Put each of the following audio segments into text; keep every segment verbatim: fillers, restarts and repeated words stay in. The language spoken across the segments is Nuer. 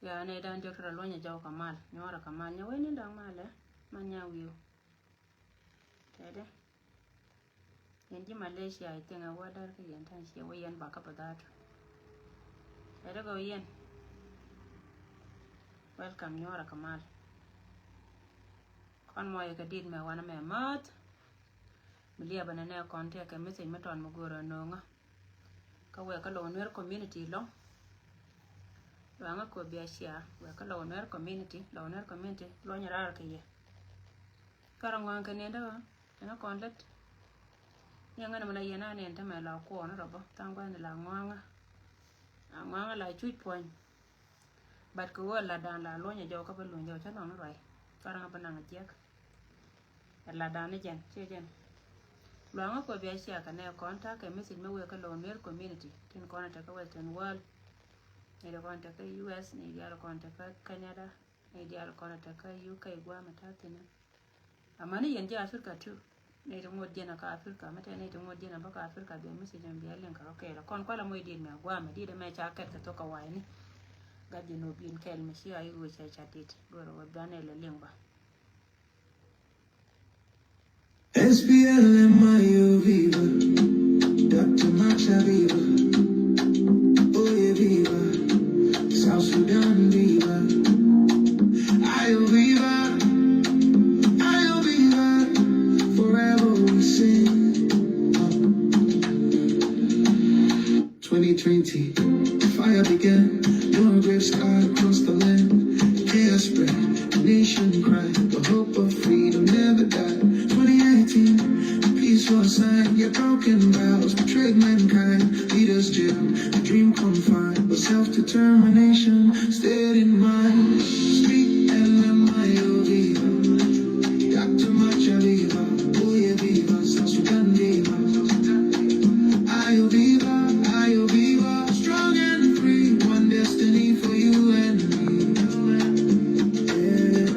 Ya nɛy dan jɔk ti rɔ luɔ̱nyɛ jɔw kɛ mal, nyuɔrɛ kɛ mal, nyɛ wen ni da̱ŋ malɛ, man nya wi̱i̱w. Tɛtɛ. Yɛn ji̱ Malaysia, I think, a wä däär kä yɛn ta̱a̱ ciɛ wä yɛn bakä bä dha̱a̱t. Tɛtɛ gɔw yɛn. Welcome, nyuɔrɛ kɛ mal. Kɔn mɔ yɛ kɛ dit mɛ wanɛ mɛ mäth. Mi liɛpɛ nɛ nɛ kɔn tiɛ kɛ message mi tɔn mi go̱o̱rä no̱o̱ŋä. Kä wek kä Lɔw Nuer community lɔ̱ŋ. Luaŋä kɔ bia cia wek kä Lɔw Nuer community, Lɔw Nuer community luɔ̱nyɛ raar kɛ yɛ. Kärɛ ŋɔaŋ kɛ niɛn däkä ɛn ɛ kɔn lät. Niɛ ŋän mi la yɛn a niɛn tämɛ la kuɔɔn rɔ bä tha̱a̱ŋ gua̱thni la ŋɔaŋä. A ŋɔaŋä la cuc puɔ̱ny. But kɛ ɣöö latdan la luɔ̱nyɛ jɔw kä bä luny jɔw cä lɔ̱ŋ ni ruac. Kärɛ ŋä bä naŋ jiɛk. Ɛ latdan ni jɛn ciɛ jɛn. Luaŋä kɔ bia cia kɛ nɛ kɔn ta̱a̱ kɛ message mi wek kä Lɔw Nuer community tin kɔn ɛ te kä Western world. Nɛy ti kɔn te kä U S, nɛy diaal kɔn te kä Canada, nɛy diaal kɔn te kä U K gua̱a̱mɛ ta̱a̱ thi̱n. Amäni yɛn ji̱ Africa too. Nɛy ti ŋuɔ̱t jiɛn kä Africa, mi te nɛy ti ŋuɔ̱t jiɛn bä kä Africa bia message bia liŋ kɛ rɔ kɛɛl. Kɔn kualɛ moc diet mɛ gua̱a̱mɛ diet mɛ ca kɛt kɛ thok kɛ wa̱i̱ni. Gat ji̱ nop in kɛɛl mi ci a i̱ ɣöö ca ca diet. Duɔrɛ wä banɛ lɛ liŋ bä. S P L M I O viva, Doctor Macha viva, Oye viva, South Sudan viva, I O viva, I O viva, forever we sing. Twenty twenty, the fire began. Your grave scarred across the land. Chaos spread, the nation cried. The hope of freedom never died. Twenty eighteen, the peace was signed. Yet broken vows betrayed mankind. Leaders jailed, the dream confined. But self-determination stayed in mind. Speak L M I O viva. Doctor Macha viva. Oye viva. South Sudan viva. I O viva, I O viva, strong and free, one destiny for you and me. Yeah.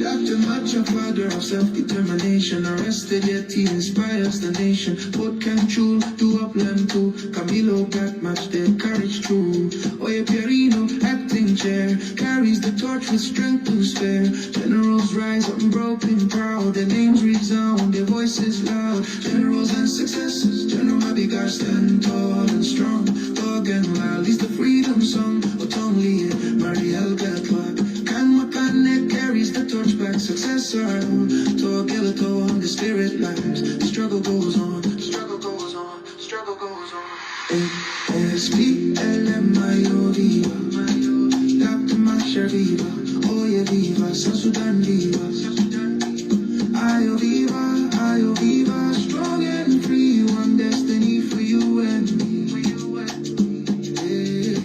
Doctor Macha, father of self-determination, arrested yet he inspires the nation. Both can choose to upland too. Camilo got much their courage true. Oye Pierino, acting chair, carries the torch with strength to spare. Generals rise unbroken, proud. Their names resound, their voices loud. Generals and successors, General Mabigar stand tall and strong. Thug and wild is the freedom song. Otong Lie, Mariel Gatwa, Kang Makane carries the torch back. Successor, Togelato, the spirit lives. The struggle goes on. Struggle goes on. Struggle goes on. S P L M I O viva. Doctor Macha viva. Oye viva. South Sudan viva. I O viva. I O viva. Strong and free. One destiny for you and me. Yeah.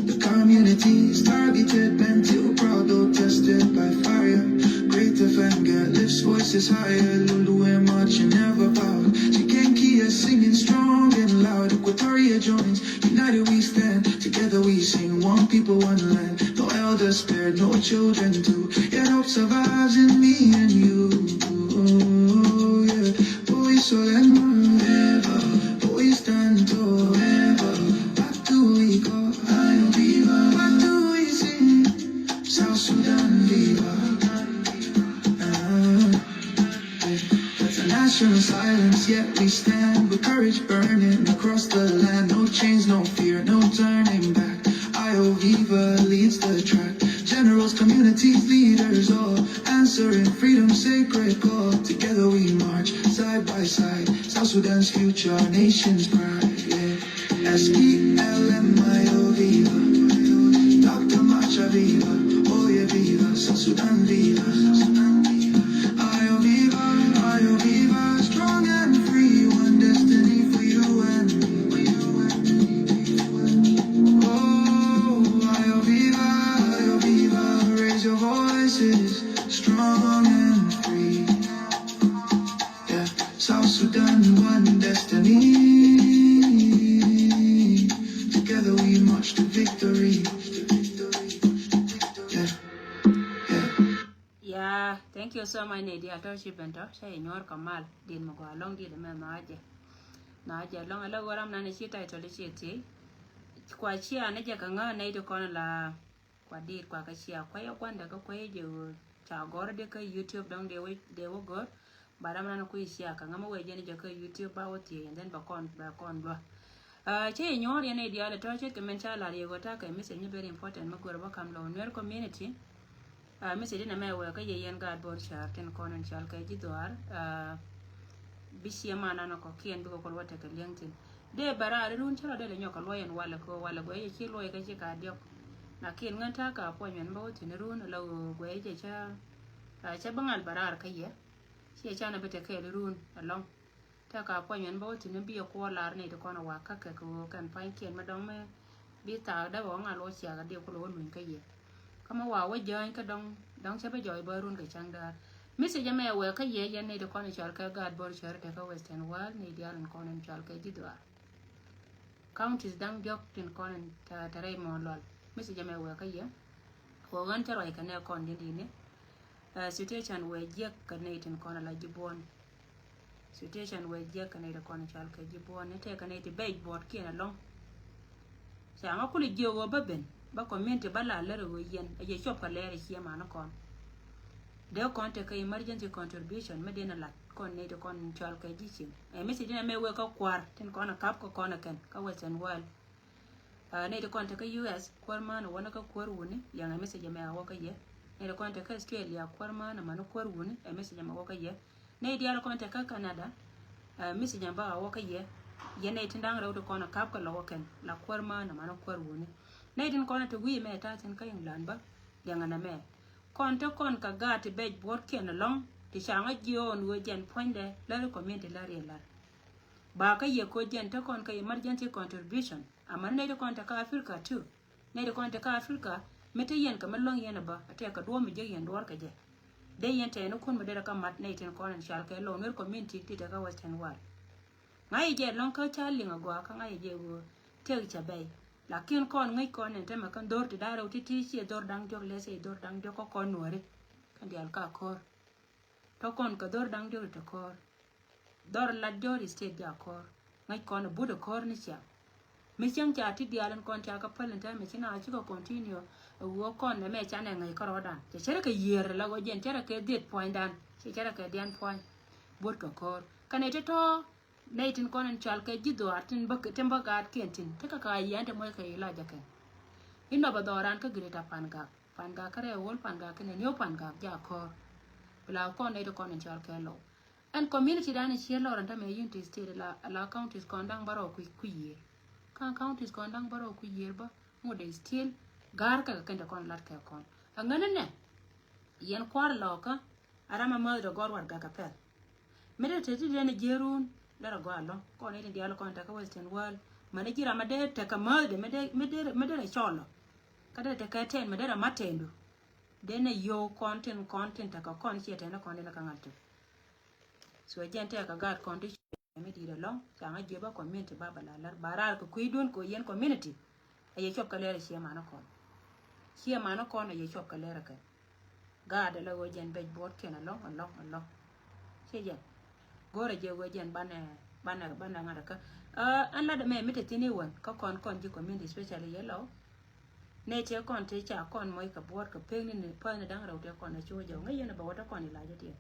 The communities targeted, bent till proud, though tested by fire. Great Tafanga lifts voices higher. Lulue marching, never bowed. Chikenkia singing strong and loud. Equatoria joins, united we stand. Together we sing, one people, one land. No elders spared, no children too. Yet hope survives in me and you. Oh, yeah. Boy, so and forever. Boy, stand tall forever. Back to we go. I O viva. What do we see? South Sudan viva. Ah. It's a national silence, yet we stand with courage burning across the land. No chains, no fear, no turning back. I O viva leads the track. Generals, communities, leaders, all answering freedom's sacred call. Together we march, side by side. South Sudan's future, nation's pride. Yeah. S P L M I O viva. Doctor Macha viva. Oye viva. South Sudan viva. I O viva. I O viva. Strong and free. One destiny for you and me. Oh, I O viva. I O viva. Raise your voices. Strong and free. Yeah, South Sudan, one destiny. Together we march to victory. Yeah, yeah. Yeah, thank you so much, Nedi. Atɔ ci ben tɔ, ca inyuɔr kɛ mal. Din mi gɔaa lɔŋ dit mɛ na jɛ. Na jɛ lɔŋ ala ɣöram nan ci title ci thiec. Kua cia ni jɛ kɛ ŋä nɛy ti kɔn la kua dit kua kɛ cia kuay ɛ guandɛ kä kuay jɛ ɣöö ca gɔr di kä YouTube dɔŋ dee wä gɔr. Ba ram ran kui̱ cia kɛ ŋä ma wee jɛ ni jɛ kä YouTube ba wä thiee and then ba kɔn ba kɔn luä. Cɛ inyuɔr yɛn idial itɔ cɛ kɛ mɛn ca lar yɛ ɣöö takɛ message ni very important ma gör ba kam lɔ Nuer community. Message ni mɛ wee kä yɛ yɛn gaat bor car tin kɔn in cal kɛ ji̱ dhuar. Bi cie man an kɔkiɛn bikɛ kɔl wä tekɛ liɛŋ tin dee bɛ raar irun cä rɔ dee lɛ nyɔk kɛ luɔyɛn walɛ kɛ walɛ guɛy yɛ ci luɔy kɛ ci ka diɔk. Lakin ŋän ta̱a̱ ka puɔ̱ny mɛn bä wä thin irun ala ɣöö guɛy jɛ cä cä bä ŋal bɛ raar kä yɛ. Ciɛ canɛ bi tekɛɛl irun alɔŋ. Tɛk a puɔ̱ny ɛn bä wä thi̱n bi ɛ kuɔɔr lar nɛy ti kɔn ɛ wa ka̱kɛ kɛ ɣöö kɛn pa̱nykiɛn mi dɔ̱ŋ mi bi thaak dee wä ŋa̱l wä ciak a diɛ kulɛ wä luny kä yɛ. Kä mi wa wä jäny kä dɔ̱ŋ dɔ̱ŋ cä bi jɔɔc bä run kɛ cäŋ daar. Message ɛmɛ ɛ wɛɛ kä yɛ yɛn nɛy ti kɔn ɛ cɔal kɛ gaat bor cär tɛ kä Western World nɛy diaal in kɔn in cɔal kɛ ji̱ dhuaar. Counties da̱ŋ diɔ̱k tin kɔn in tɛ rɛy mɔ lual. Message ɛmɛ ɛ wɛɛ kä yɛ. Wä ɣän cä ruac kɛ nɛ kɔn di̱n di̱n ni. Situation wee jiäk kɛ nɛy tin kɔn ala ji̱ buɔ̱n. Situation wee jiäk kɛ nɛy tin kɔn cɔal kɛ ji̱ buɔ̱n ni tɛk kɛ nɛy ti bɛc buɔt kiɛn alɔŋ. Ca ŋa kuli jiök ɣöö bä ben bä community bä la lär ɣöö yɛn a jɛ cuɔp kɛ lɛɛr ɛ cie manä kɔn. Dee kɔn tekɛ emergency contribution mi diɛn a lat kɔn nɛy ti kɔn cɔal kɛ ji̱ cieŋ ɛ message ni mɛ wee kä kua̱r tin kɔn a kap kä kɔn a kɛn kä Western World. Nɛy ti kɔn te kä U S kuäär mään a wä ni kä kuäär wuni, liɛŋɛ message ɛmɛ a wä kä yɛ. Nɛy ti kɔn te kä Australia kuäär mään a mani kuäär wuni, ɛ message ɛmɛ wä kä yɛ. Nɛy diaal kɔn te kä Canada, message ɛmɛ bä a wä kä yɛ. Yɛ nɛy tin da̱ŋ rɛw ti kɔn a kap kä lɔ wä kɛn la kuäär mään a mani kuäär wuni. Nɛy tin kɔn te wi̱i̱ mɛ ta̱a̱ tin kä England bä, liɛŋɛ nɛ mɛ. Kɔn te kɔn kɛ gaat ti bɛc buɔ̱tkiɛn ɛlɔ̱ŋ ti ca ŋä jiɔɔn wee jɛn puɔ̱nydɛ lär community lär yɛ lär. Ba kä yɛ koc jɛn te kɔn kä emergency contribution. Amäni nɛy ti kɔn te kä Africa too. Nɛy ti kɔn te kä Africa mi te yɛn kɛ mi luäŋ yɛn ɛ bä a tɛk kɛ duɔ̱ɔ̱p mi jek yɛn duɔ̱ɔ̱r kɛ jɛ. Dee yɛn tɛɛni kun mi derɛ kä mat nɛy tin kɔn in cal kɛ lo̱w Nuer community ti te kä Western World. Ŋa̱c jɛ lɔ̱ŋ kä ca liŋ a gɔaa kä ŋa̱c jɛ ɣöö tëk ca bɛy. Lakin kɔn ŋäc kɔn in te mɛ kä dho̱r ti da̱rɛ wä ti ti ciɛ dho̱r da̱ŋ diɔ̱k lɛsɛ dho̱r da̱ŋ diɔ̱k kä kɔn Nuäri. Kä diaal ka ko̱r. Tɔ kɔn kɛ dhɔr da̱ŋ diɔ̱k ti kɔr. Dhɔr lat jɔr state ja kɔr. Ŋäc kɔn a but a kɔr ni ciaŋ. Mi cieŋ ca ti diaal in kɔn ca kɛ päl in tɛmɛ ci na ci kɛ continue. A wuɔ kɔn nɛ mɛ ca nɛ ŋäc kärɔɔdan cɛ cärɛ kɛ yiër la gɔ jɛn cärɛ kɛ dhiet puɔ̱nydan. Cɛ cärɛ kɛ dian puɔ̱ny. Buɔt kɛ kɔr kɛ nɛ ti tɔ̱. Nɛ itin kɔn in cɔal kɛ ji̱ dhuaar tin bä gaat kiɛn tin ti kɛ ka yiɛn ti muɔc kɛ ilajɛ kɛn. In nɔ bɛ dhɔran kä Greater Pangak. Pangak kärɛ wol Pangak kɛnɛ niw Pangak ja kɔr. Bila kɔn nɛ ti kɔn in cɔal kɛ low. Ɛn community dan in ciɛ lɔr in tämɛ Unity State la counties kɔn daŋ bärɔw kui̱ kui̱ yiër. Kaŋ counties kɔn daŋ bärɔw kui̱ yiër bä ŋut dee still ga̱r kɛ kɛ kɛn te kɔn lat kɛ kɔn. Aŋäni nɛ yɛn kua̱r lɔkä. A ram a mäth dee gɔr warɛgak kɛ pɛl. Mi dee te ti dee ni jiërun derɛ gɔaa lɔ kɔn ni diaal kɔn tekɛ Western World. Mani ji̱ ram a dee tekɛ mäth dee mi dee mi dee mi dee rɛ cɔl lɔ. Kä dee tekɛ tɛn mi dee rɛ mat tɛndu. Dee ni yio̱w kɔn tin kɔn tin tekɛ kɔn ciɛ tɛn kɔn dee ni kä ŋa̱l tuk. So jɛn tekɛ gaat kɔn ti mi di̱i̱t ɛlɔ̱ŋ ca ŋa jiɛ ba community ba bɛ la lär ba raar kɛ kui̱dun kɛ yɛn community. A yɛ cuɔp kɛ lɛr a ciɛ manä kɔn. Ciɛ manä kɔn a yɛ cuɔp kɛ lɛr a kɛ. Gaat a la ɣöö jɛn bɛc buɔt kiɛn alɔŋ alɔŋ alɔŋ. Ciɛ jɛn go̱rɛ jɛ ɣöö jɛn banɛ banɛ banɛ ŋa̱t a kä. Ɛn lat ɛmɛ mi te thi̱n i̱ wän kä kɔn kɔn ji̱ community especially yɛ lɔw. Nɛ tiɛ kɔn te ca kɔn mɔc kɛ buɔt kɛ pek ni ni päth ni da̱ŋ rɛw tiɛ kɔn a ci wä jɔw ŋäc yɛn a bɛ wä te kɔn ilacä tiɛ.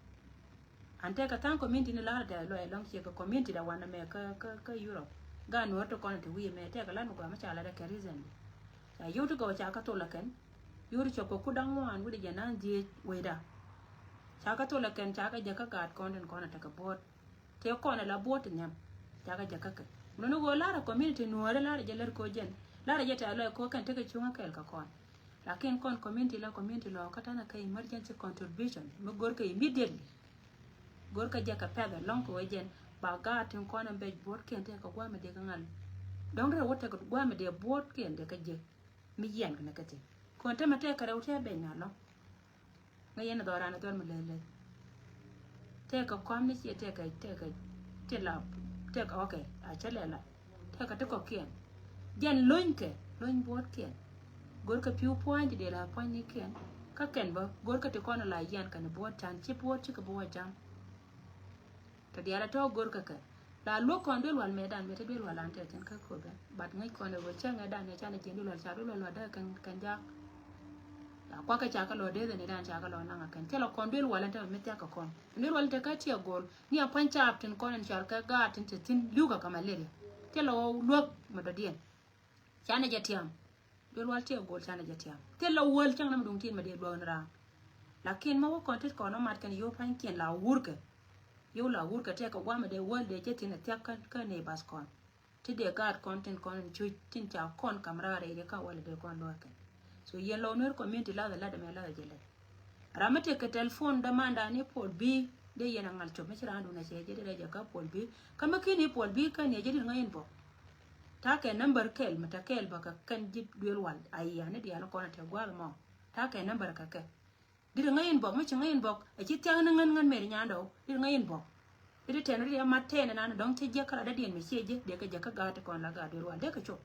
An tɛkɛ tha̱a̱ŋ community ni la̱rä tɛth luɔc ɛlɔ̱ŋ ciɛ kɛ community da wanɛ mɛ kä kä kä Europe. Gaat nuɔ̱ɔ̱r ti kɔn ti wi̱i̱ mɛ tɛkɛ la̱t mi gɔaa mi ca la̱t ɛ kɛ reason. Ca yio̱w ti gɔw ca kä thol ɛ kɛn. Yio̱w ti cɔp kɛ ku da̱ŋ ŋuan wi̱cdɛ jɛ na̱a̱ŋ dhieec wecda. Ca kä thol ɛ kɛn ca kɛ jɛ kä gaat kɔn tin kɔn ɛ tekɛ buɔ̱ɔ̱t. Tëë kɔn ɛ la buɔ̱ɔ̱t ti nhiam. Ca kɛ jɛ kä kɛ. Mun ni ɣöö la̱rä community nuɔ̱ɔ̱rä la̱rä jɛ lär ko̱ jɛn. La̱rä jɛ tɛth luɔc ko̱ kɛn tekɛ cuŋä kɛɛl kɛ kɔn. Lakin kɔn community la community lɔ kä tanɛ kɛ emergency contribution mi go̱rkɛ immediately. Go̱rkɛ jɛ kɛ pɛth ɛlɔ̱ŋ kɛ wee jɛn ba gaat tin kɔn ɛn bɛc buɔ̱tkiɛn tɛkɛ gua̱a̱mɛ dee kɛ ŋa̱l. Dɔ̱ŋ rɛ wä tɛkɛ gua̱a̱mɛ dee buɔ̱tkiɛn dee kɛ jek mi yiɛn kɛ nɛ kɛ thi̱n. Kɔn tämɛ tɛkɛ rɛw tɛk bɛc na lɔ̱ŋ. Ŋäc yɛn dhɔran dhɔr mi lɛth lɛth. Tɛkɛ kɔm ni ciɛ tɛkɛ tɛkɛ ti la tɛkɛ ok a cä lɛ la. Tɛkɛ ti kɔkiɛn. Jɛn lonykɛ lony buɔtkiɛn. Go̱rkɛ pi̱w puɔ̱ny ti dee la puɔ̱nynikiɛn. Kä kɛn bä go̱rkɛ ti kɔn la yian kɛn buɔt can ci buɔt cikɛ buɔt jam. Tɔ diaal a tɔ̱ go̱rkɛ kɛ. La luɔk kɔn duel wal mɛ dan mɛ te duel wal an te tin kä kobɛ. But ŋäc kɔn ɛ wee cɛ ŋɛ dan ɛ canɛ jiɛn duel wal ca duel wal wal dee kɛn kɛn jak. La kuak kɛ ca kɛ lɔ dee dhɛ ni dan ca kɛ lɔ naŋ a kɛn. Thilɛ kɔn duel wal an te mɛ thiak kɛ kɔn. Duel wal te kä tiɛ gol. Ni a puany caap tin kɔn in cal kɛ gaat tin te thin liu kɛ kɛ malaria. Thilɛ wä luɔk mɛ dɔdiɛn. Canɛ jɛ tiam. Duel wal tiɛ gol canɛ jɛ tiam. Thilɛ wäl cäŋ na mɛ duŋ tin mɛ dee luɔk ni raan. Lakin mɛ wä kɔn tit kɔn ɔ mat kɛn yio̱w pa̱nykiɛn la wurkɛ. Yio̱w la wurkɛ tɛk kɛ guamɛ dee wäl dee cɛ thin ɛ thiak kä, kä neighbors kɔn. Ti dee gaat kɔn tin kɔn in cuc tin ca kɔn kam raar rɛy dee kä walɛ dee kɔn luɔr kɛn. So yɛn lɔ Nuer community lath ɛ lat ɛmɛ lath ɛ jɛ lɛt. Ram mi tëk kɛ telephone dämandan ni Paul Bi̱i̱ dee yɛn a ŋal cop mi ci raan dun a cɛ jɛ dee rɛy jɛ kä Paul Bi̱i̱. Kä mi kin ni Paul Bi̱i̱ kä ni ɛ jɛ dit ŋäc inbox. Ta̱a̱ kɛ number kɛl mi ta̱a̱ kɛl bä kɛ kɛn ji̱ duel wal a yia ni diaal kɔn a te gua̱a̱th mɔ. Ta̱a̱ kɛ number kɛ kɛ. Dit ŋäc inbox mi ci ŋäc inbox ɛ ci thia̱k ni ŋän ŋän meri nyandɔ dit ŋäc inbox. Dit tɛn ri mat tɛn nan dɔ̱ŋ ci jiäk kä la dadiɛn mi ciɛ ji̱ dee kɛ jiäk kä gaat ti kɔn la gaat duel wal dee kɛ cop.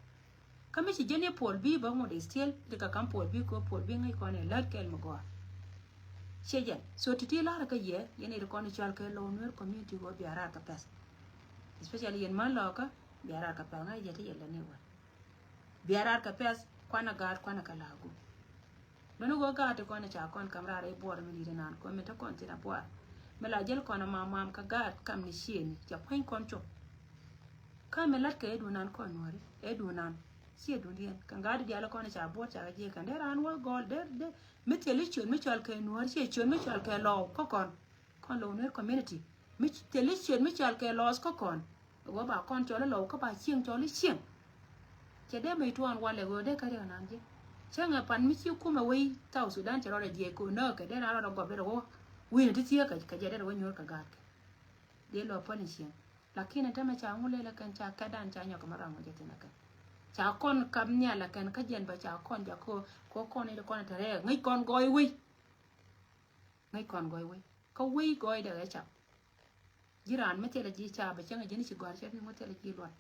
Kä mi ci ji̱ ni Paul Bi̱i̱ bä ŋut is still di kɛ kam Paul Bi̱i̱ kɛ Paul Bi̱i̱ ŋäc kɔn ɛ lät kɛl mi gɔaa. Ciɛ jɛn so ti ti lar kä yɛ yɛn iri kɔn i̱ cɔal kɛ low Nuer community ɣöö bia raar kɛ pɛth. Especially yɛn män lɔkä bia raar kɛ pɛth ŋa̱c jɛ ti yɛ lɛ ni wä. Bia raar kɛ pɛth kuanɛ gaat kuanɛ kɛ la̱a̱ gup. Mɛn ɣöö gaat ti kɔn i̱ ca kɔn kam raar i̱ buɔɔr mi li̱t inan kɔn mi te kɔn thin a buaar. Mi la jäl kɔn a mam mam kä gaat kam ni ciëëni ca pua̱ny kɔn cop. Kä mi la̱t kɛ i̱ dunan kɔn nuɔ̱ɔ̱ri i̱ dunan ciɛ dundiɛn kɛ gaat i̱ diaal kɔn i̱ ca buɔɔr ca kɛ jiɛ kɛn dee raan wä gɔɔl dee dee mi thil i̱ ciöt mi cɔal kɛ nuɔ̱ɔ̱ri ciɛ ciöt mi cɔal kɛ lɔw kä kɔn. Kɔn low Nuer community mi thil i̱ ciöt mi cɔal kɛ lɔɔth kä kɔn. Ɣöö ba kɔn cɔl i̱ lɔw kä ba cieŋ cɔl i̱ cieŋ. Cɛ dee mec tuɔɔn walɛ ɣöö dee kä riɛk nan ji̱. Cäŋɛ pan mi ci kumɛ wei South Sudan cɛ rɔɔdɛ jiɛc kɛ ɣöö nääkɛ dee raan rɔɔdɛ gɔp dee rɛ wä wi̱i̱ni ti thieekä kɛ jɛ dee rɛ wä nyuur kɛ gaatkɛ. Dee lɔ päl in cieŋ. Lakin ɛn tämɛ ca ŋu lɛl ɛ kɛn ca kɛtdan ca nyɔk kɛ mɛ rɔ̱a̱ŋ wä jɛ thin ɛ kɛn. Ca kɔn kap nhial ɛ kɛn kä jɛn bä ca kɔn jak kɛ ɣöö kɛ ɣöö kɔn in kɔn ɛ te rɛɛk ŋäc kɔn gɔɔy wei. Ŋäc kɔn gɔɔy wei. Kä wei gɔɔydɛ ɣä cap. Ji̱ raan mi thilɛ ji̱ cap bɛ cäŋ ji̱ ni ci gɔ̱a̱r cɛ ni ŋu thilɛ ji̱ luɔt.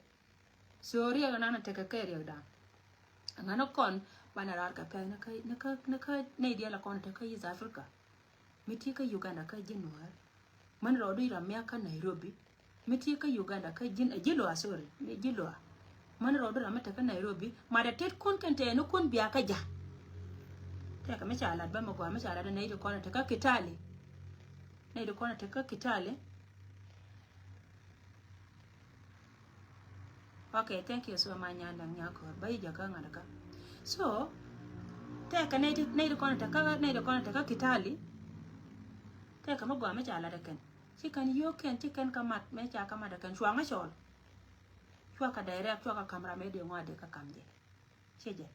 So riɛk ɛnan tekɛ kɛ riɛk da̱a̱n. Ɛŋa ni kɔn banɛ raar kɛ pɛth ni kä ni kä ni kä nɛy diɛl ɛ kɔn tekɛ East Africa. Mi ti kä Uganda kä ji̱ nuäär. Män rɔɔdu i̱ ram miak kä Nairobi. Mi ti kä Uganda kä ji̱n ɛ ji̱ luaa, sorry, mi ji̱ luaa. Män rɔɔdu ram mi te kä Nairobi mat ɛ tet kun kɛn tɛɛni kun bia kä ja̱. Tɛkɛ mi ca lat bä mi gɔaa mi ca lat ɛ nɛy ti kɔn ɛ te kä Kitali. Nɛy ti kɔn ɛ te kä Kitali. Okay, thank you so much nyan daŋ nyakor ba yi jakä ŋa̱t kä. So tɛkɛ nɛy ti nɛy ti kɔn ɛ te kä nɛy ti kɔn ɛ te kä Kitali. Tɛkɛ mi gɔaa mi ca lat ɛ kɛn. Ci kɛn yio̱o̱k kɛn ci kɛn kä mat mëë ca kä mat ɛ kɛn cuaŋä cɔl. Cuakä direct cuakä ka̱m ram mëë dee ŋɔa dee kä ka̱m jɛ. Ciɛ jɛ.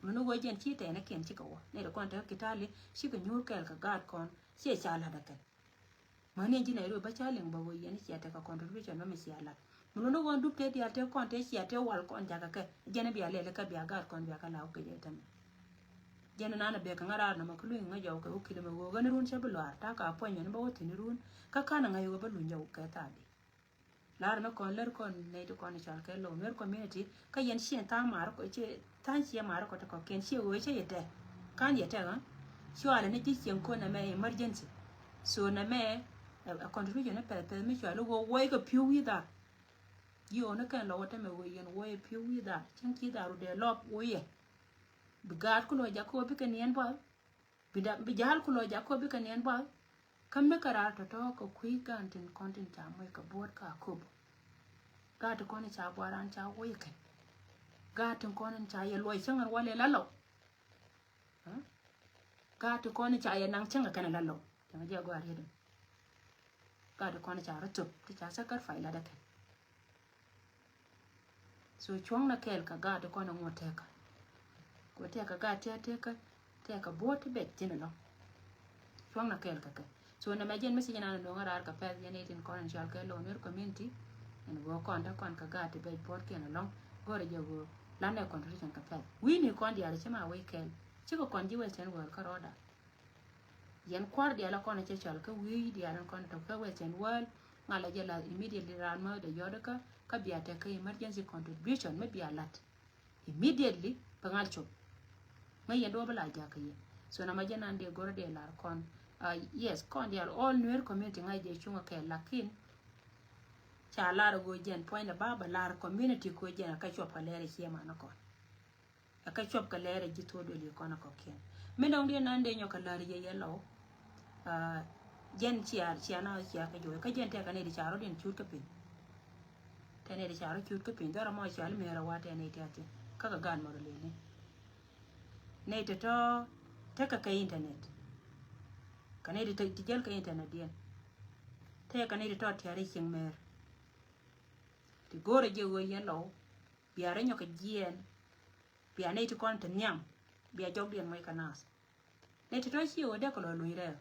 Mɛn wä jɛn ci tɛɛnɛ kɛn cikɛ wä nɛy ti kɔn tekɛ Kitali cikɛ nyuur kɛɛl kɛ gaat kɔn ciɛ ca la̱t ɛ kɛn. Mäni ɛn ji̱ Nairobi bä ca liŋ bä wä yɛn ciɛ tekɛ contribution bä mi cia la̱t. Mɛn wä ni wä dup tëë diaal tëë kɔn tëë cia tëë wal kɔn jakä kɛ jɛn bia lɛl kä bia gaat kɔn bia kä la̱w kɛ jɛ tämɛ. Jɛn nan a bek ŋa raar nɔmɔ kä luny ŋa jɔw kɛ wä kilɛ mɛ wä ɣän run cɛ bi luaar ta̱a̱ ka puɔ̱ny mɛn bä wä thi̱n run kä kan ŋa yɛ wä bä luny jɔw kɛ thaadi. Lar mɛ kɔn lär kɔn nɛy ti kɔn i̱ cɔal kɛ low Nuer community kä yɛn ciɛ tha̱a̱ŋ mar kɔ ciɛ tha̱a̱ŋ ciɛ mar kɔ ti kɔ kɛn ciɛ ɣöö cä yɛ tɛ. Kan yɛ tɛ ɣä. Cualɛ ni ji̱ cieŋ kɔn ɛmɛ emergency. So nɛmɛ ɛ contribution ni pɛth pɛth mi cual i̱ ɣöö wuɔy kɛ pi̱w wi̱i̱ dhar. Ji̱ ɣöö ni kɛn lɔ wä tɛmɛ ɣöö yɛn wuɔy ɛ pi̱w wi̱i̱ dhar cäŋ ci dhar wä dee lɔp wä yɛ. Bi gaat ku lɔ jak kɛ ɣöö bikɛ niɛn buath. Bi da bi ja̱a̱l ku lɔ jak kɔ bikɛ niɛn buath. Kä mi kɛ raar tɔ̱tɔ̱ kɛ kui̱ gaan tin kɔn tin ca moc kɛ buɔ̱ɔ̱t ka kop. Gaat ti kɔn in ca buaran ca woc kɛn. Gaat tin kɔn in ca yɛ luɔc cäŋ in walɛ la lɔw. Gaat ti kɔn in ca yɛ naŋ cäŋ kɛn la lɔw. Cäŋ jɛ gɔaa riet in. Gaat ti kɔn in ca rɔ thop ti ca sacrifice la dɛ kɛn. So cuɔ̱ŋnɛ kɛɛl kɛ gaat ti kɔn ɛ ŋuɔ̱t tɛkä. Kɛ tɛkä gaat tia̱ tɛkä tɛkä buɔ̱t ti bɛc thin ɛlɔ. Cuɔ̱ŋnɛ kɛɛl kɛ kɛ. So nɛmɛ jɛn message nan nöŋä raar kɛ pɛth yɛn itin kɔn in cɔal kɛ low Nuer community. Ɛn ɣöö kɔn te kɔn kɛ gaat ti bɛc buɔ̱t kiɛn ɛlɔ̱ŋ. Go̱rɛ jɛ ɣöö lanɛ contribution kɛ pɛth wi̱i̱ni kɔn diaal ci ma wec kɛɛl. Cikɛ kɔn ji̱ Western world kä rɔɔda. Yɛn kua̱r diaal a kɔn a cɛ cɔal kä wi̱i̱ diaal in kɔn tɔk kä Western world. Ŋal a jɛ lath immediately raan mä dee yɔt kä kä bia tɛk kä emergency contribution mi bia lat. Immediately bɛ ŋal cop. Ŋäc yɛn duɔ̱ɔ̱p bi la jakä yɛ. So na ma jɛ nan dee go̱r dee lar kɔn. Yes kɔn diaal all Nuer community ŋa̱c jɛ cuŋ a kɛ lakin. Ca lar ɛ ɣöö jɛn puɔ̱nydɛ ba bɛ lar community kɛ ɣöö jɛn ɛ kä cuɔp kɛ lɛr ɛ ciɛ man ɛ kɔn. Ɛ kä cuɔp kɛ lɛr ɛ ji̱ thok duël i̱ kɔn ɛ kɔkiɛn. Min dɔ̱ŋ diɛn nan dee nyɔk kɛ lär yɛ yɛ lɔw. Ah, jɛn cia, cia na cia kɛ juɔc. Kä jɛn tɛkɛ nɛy ti ca rɔ̱diɛn cut kä piny. Tɛ nɛy ti ca rɔ̱ cut kä piny. Dhɔrɔ mɔ cia li mɛr ɛ wa tɛ nɛy ti a thi̱n. Kä kɛ gaat mɔ rɔ lëëni. Nɛy ti tɔ̱ tekɛ kɛ internet. Kɛ nɛy ti te-, ti jäl kɛ internet diɛn. Tɛkɛ nɛy ti tɔ̱ tia̱r i̱ cieŋ mɛr. Ti go̱o̱rɛ jiɛ ɣöö yɛn lɔw. Bia rɛ nyɔk kɛ jiɛɛn. Bia nɛy ti kɔn te nhiam. Bia jɔkdiɛn muɔc kɛ naath. Nɛy ti tɔ̱ ciɛ ɣöö dee kɛ lɔ luny rɛɛk.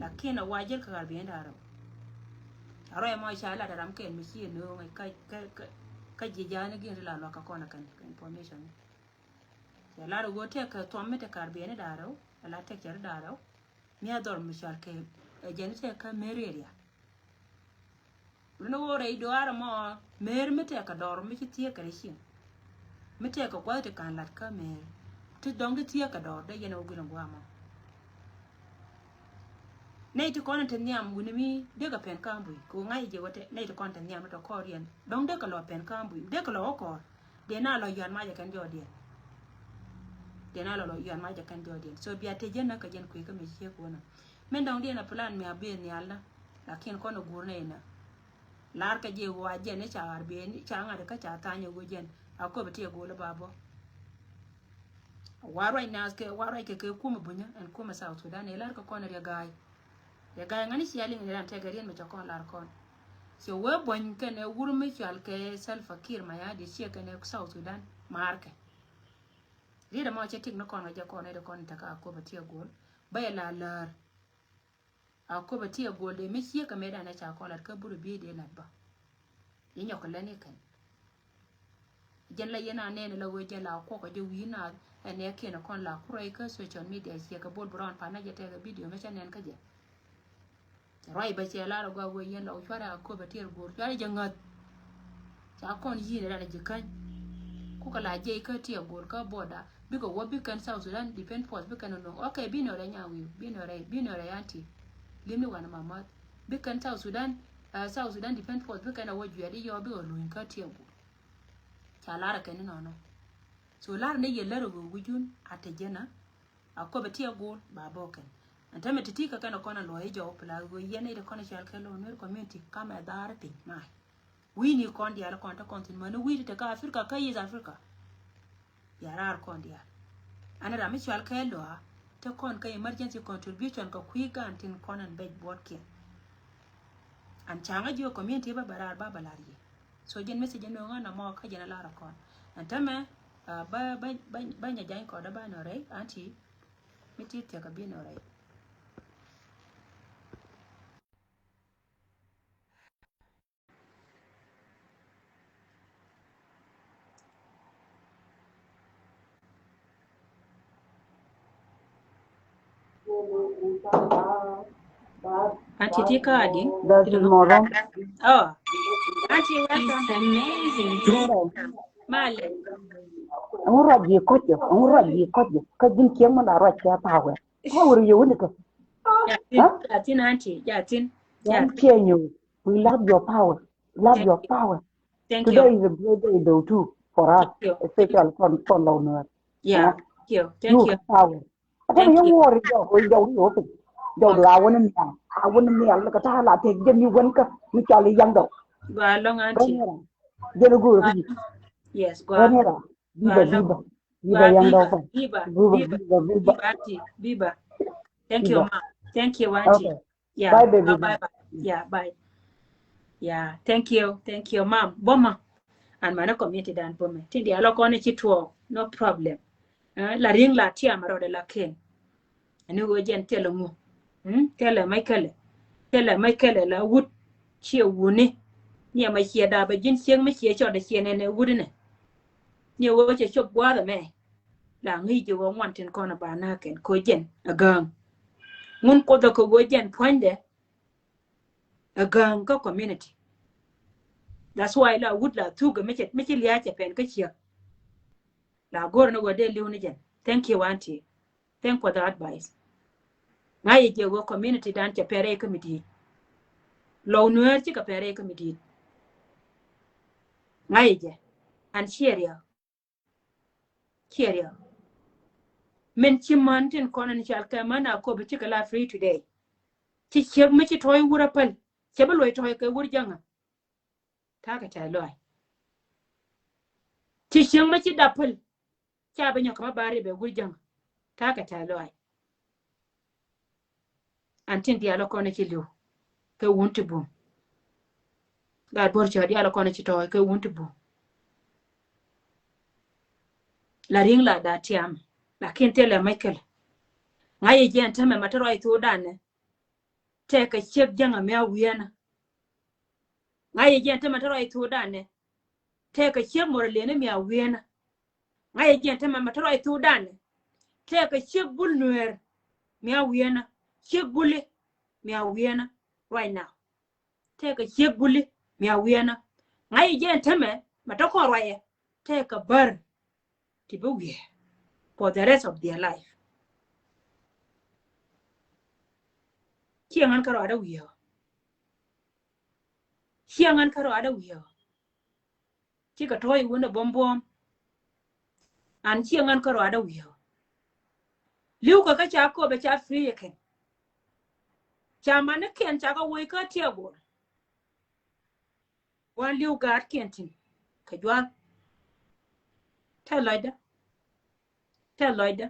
Lakin a wa jel kɛ ɣar biɛn da̱rɛ. A rɔy mɔ ca lat a ram kɛn mi ciɛ nööŋ kä, kä, kä, kä jiɛ ja̱a̱n i̱ gi̱n ti la luak kä kɔn a kɛn kɛ information. Cɛ lar a ɣöö tɛk kɛ thuɔm mi te kar biɛn da̱rɛ. A la tɛk cɛ ri da̱rɛ. Mi a dhɔr mi cal kɛ, ɛ jɛn tɛk kä meri area. Rin wä rɛy dɔaar mɔ, mer mi tɛk kɛ dɔr mi ci thiek kɛ rɛ cieŋ. Mi tɛk kɛ gua̱th ti kan lat kä mer. Ti dɔŋ ti thiek kɛ dɔr dee yɛn wä guil in gua̱a̱ mɔ. Nɛy ti kɔn in te nhiam wuni mi dee kɛ pɛn ka̱a̱m bui kɛ wä ŋa̱c jɛ wä tɛ nɛy ti kɔn in te nhiam mi tɔ kɔɔr yɛn. Dɔŋ dee kɛ lɔ pɛn ka̱a̱m bui dee kɛ lɔ wä kɔɔr. Dee na lɔ yuan macɛ kɛn jɔɔdiɛn. Dee na lɔ, lɔ yuan macɛ kɛn jɔɔdiɛn. So bia te jɛn na kɛ jɛn kui̱ kä mi ciek wä na. Min dɔŋ diɛn a plan mi a bi nhial na. Lakin kɔn a guur na inä. Lar kɛ jiɛ ɣöö a jɛn ni ca ɣar biɛ ni ca ŋa̱t kä ca tha̱a̱ny a ɣöö jɛn a köp a ti a go̱o̱l a ba bä. Wa ruac naath kɛ, wa ruac kɛ kɛ kumɛ bunyä ɛn kumɛ South Sudan ɛ lar kɛ kɔn a riɛ ga̱a̱y. Riɛ ga̱a̱y ŋa̱ni cia liŋ ni ran tɛkɛ riɛn mi ca kɔn lar kɔn. Ciɛ wee buɔ̱ny kɛn ɛ wur mi cual kɛ Salva Kiir Mayardit ciɛ kɛn ɛ South Sudan maarkɛ. Riet ɛmɔ cɛ tik ni kɔn kɛ jɛ kɔn ɛ di kɔn tɛkä a köp a ti a go̱o̱l. Bä yɛ la lär. A köpɛ ti a go̱o̱l dee mi ciek kɛ mëë danɛ ca kɔn lat kä burɛ biey dee lat bä. Yi nyɔk kɛ lɛn ikɛn. Jɛn la yɛn a nɛɛni la wee jɛn la kuɔk kɛ jɛ wi̱i̱ naath ɛn ɛ kiɛn kɔn la kurɛ ikä social media ciek kɛ bol bi rɔɔn pan na jɛ tɛkɛ video mi cɛ nɛn kä jɛ. Ruac bä cɛ lar a gɔaa wee yɛn la wä cuarɛ a köpɛ ti a go̱o̱l cuarɛ jɛ ŋäth. Ca kɔn yi̱n ran a ji̱ käny. Kukɛ la jiɛc kä ti a go̱o̱l kä border. Bikɛ wä bikɛn South Sudan Defense Force bikɛn a no̱o̱ŋ. Ok, bi nɔ rɛy nyawi̱i̱, bi nɔ rɛy, bi nɔ rɛy anti. Lim ni wanɛ mamäth. Bikɛn South Sudan, ah, South Sudan Defense Force bikɛn a wä juɛt i̱ yɔ bikɛ luny kä ti a go̱o̱l. Ca lar a kɛn ni nɔnɔ. So lar ni yɛ lär a ɣöö wi̱cun a te jɛn a. A köpɛ ti a go̱o̱l ba bokɛn. Ɛn tämɛ ti ti kɛ kɛn a kɔn a luɔ̱c i̱ jɔw pla ɣöö yɛn i̱ te kɔn a cɔal kɛ lo̱o̱ Nuer community kamɛ dhaar piny mac. Wi̱i̱ni kɔn diaal kɔn te kɔn thi̱n mäni wi̱i̱ni te kä Africa kä East Africa. Bia raar kɔn diaal. Ani ram mi cual kɛ lɔa te kɔn kä emergency contribution kɛ kui̱ gan tin kɔn ɛn bec buɔtkiɛn. An caŋä jiök community bä bɛ raar ba bɛ lar yi. So jɛn message ɛn nöŋä nɔmɔ kä jɛn a lar a kɔn. Ɛn tämɛ, ah, bä, bä, bä, bä nyɛ jany kɔdä ba nɔ rɛy anti mi ti thiɛk a bi nɔ rɛy. Anti ti kaadi. That's more. Oh. Anti, welcome. It's amazing. Mali. Ɛŋu ruac ji̱ kɔc jɛ, ɛŋu ruac ji̱ kɔc jɛ. Kä ji̱n cieŋ mën a ruac kɛ power. Power yɛ wuni kɛ. Ja tin, ja tin anti, ja tin. Ja tin. Cieŋ yɛ. We love your power. Love your power. Thank you. Today is a great day though too for us, especially kɔn, kɔn Lɔw Nuɛr. Yeah. Thank you. Thank you. Power. Kä ni yɛ ŋuɔr jɔw, jɔw ni yɛ wä piny. Jɔw du a wä ni nhial, a wä ni nhial ni kɛ ta̱a̱ la tëk jɛ mi wän kä mi cɔal i̱ yaŋ dɔw. Gua lɔŋ anti. Jɛn go̱o̱r kä ji̱. Yes, gua. Biba, biba. Biba yaŋ dɔw kɔn. Biba, biba, biba, biba. Biba, anti, biba. Thank you, ma. Thank you, anti. Okay. Yeah, bye, baby. Bye, bye. Yeah, bye. Yeah, thank you, thank you, ma'am. Boma. An manɛ community dan boma. Tin diaal lɔ kɔn ci tuɔɔk, no problem. Eh, la riŋ la tiam rɔdɛ la ken. Ani wee jɛn thilɛ ŋu. Hmm? Thilɛ mɛ kɛlɛ. Thilɛ mɛ kɛlɛ la wut. Ciɛ wuni. Ni ɛmɛ ciɛ da bɛ ji̱n cieŋ mi ciɛ cɔt ciɛ nɛnɛ wut inɛ. Ni wee cɛ cop gua̱a̱th ɛmɛ. La ŋi̱i̱c jɛ wä ŋuan tin kɔn a ba na̱a̱ kɛn ko jɛn a gääŋ. Ŋun Kuoth ɛ kɛ wee jɛn pua̱nydɛ. A gääŋ kä community. That's why la wut la thuk mi ci, mi ci lia̱a̱ cɛ pɛn kä ciek. La go̱r ni wä dee li̱w ni jɛn. Thank you, auntie. Thank for the advice. Ŋa̱c jɛ wä community dan cɛ pɛn rɛy kä mi di̱i̱t. Lɔw Nuɛɛr cikɛ pɛn rɛy kä mi di̱i̱t. Ŋa̱cɛ jɛ. And cheer you. Cheer you. Min ci män tin kɔn ni cal kɛ män a kop cikɛ la free today. Ci ciek mi ci tɔy wur a päl. Cɛ bi luɔy tɔy kɛ wur jäŋä. Ta̱a̱ kɛ tɛth lɔaac. Ci cieŋ ma ci dap päl. Ca bi nyɔk kɛ ma bar ribɛ wur jäŋ. Ta̱a̱ kɛ tɛth lɔaac. An tin diaal ɔ kɔn ci li̱w kɛ wun ti bum. Gaat Bor cɛ diaal ɔ kɔn ci tɔɔy kɛ wun ti bum. La ri̱ŋ la da tiam. Lakin thilɛ mec kɛl. Ŋa̱cɛ jɛn tämɛ ma te ruac thok danɛ. Tɛkɛ ciek jäŋä mi a wi̱i̱nä. Ŋa̱cɛ jɛn tämɛ te ruac thok danɛ. Tɛkɛ ciek mɔr a liɛni mi a wi̱i̱nä. Ŋa̱cɛ jɛn tämɛ ma te ruac thok danɛ. Tɛkɛ ciek bul Nuɛɛr mi a wi̱i̱nä. Ciek buli mi a wi̱i̱nä right now. Tɛkɛ ciek buli mi a wi̱i̱nä. Ŋa̱cɛ jɛn tämɛ ma te kɔn ruacɛ. Tɛkɛ bär ti bi wiee for the rest of their life. Ciɛ ŋän kä ruacdä wiee ɔ. Ciɛ ŋän kä ruacdä wiee ɔ. Cikɛ tɔ̱ɔ̱c wun ɛ buɔ̱m buɔ̱m. An ciɛ ŋän kä ruacdä wiee ɔ. Li̱w kɛ kä ca kop ɛ ca free ɛ kɛn. Ca man ni kɛn ca kä woc kä tiɛ gol. Wan li̱w gaat kiɛn tin kɛ jual. Tɛth lɔcdä. Tɛth lɔcdä.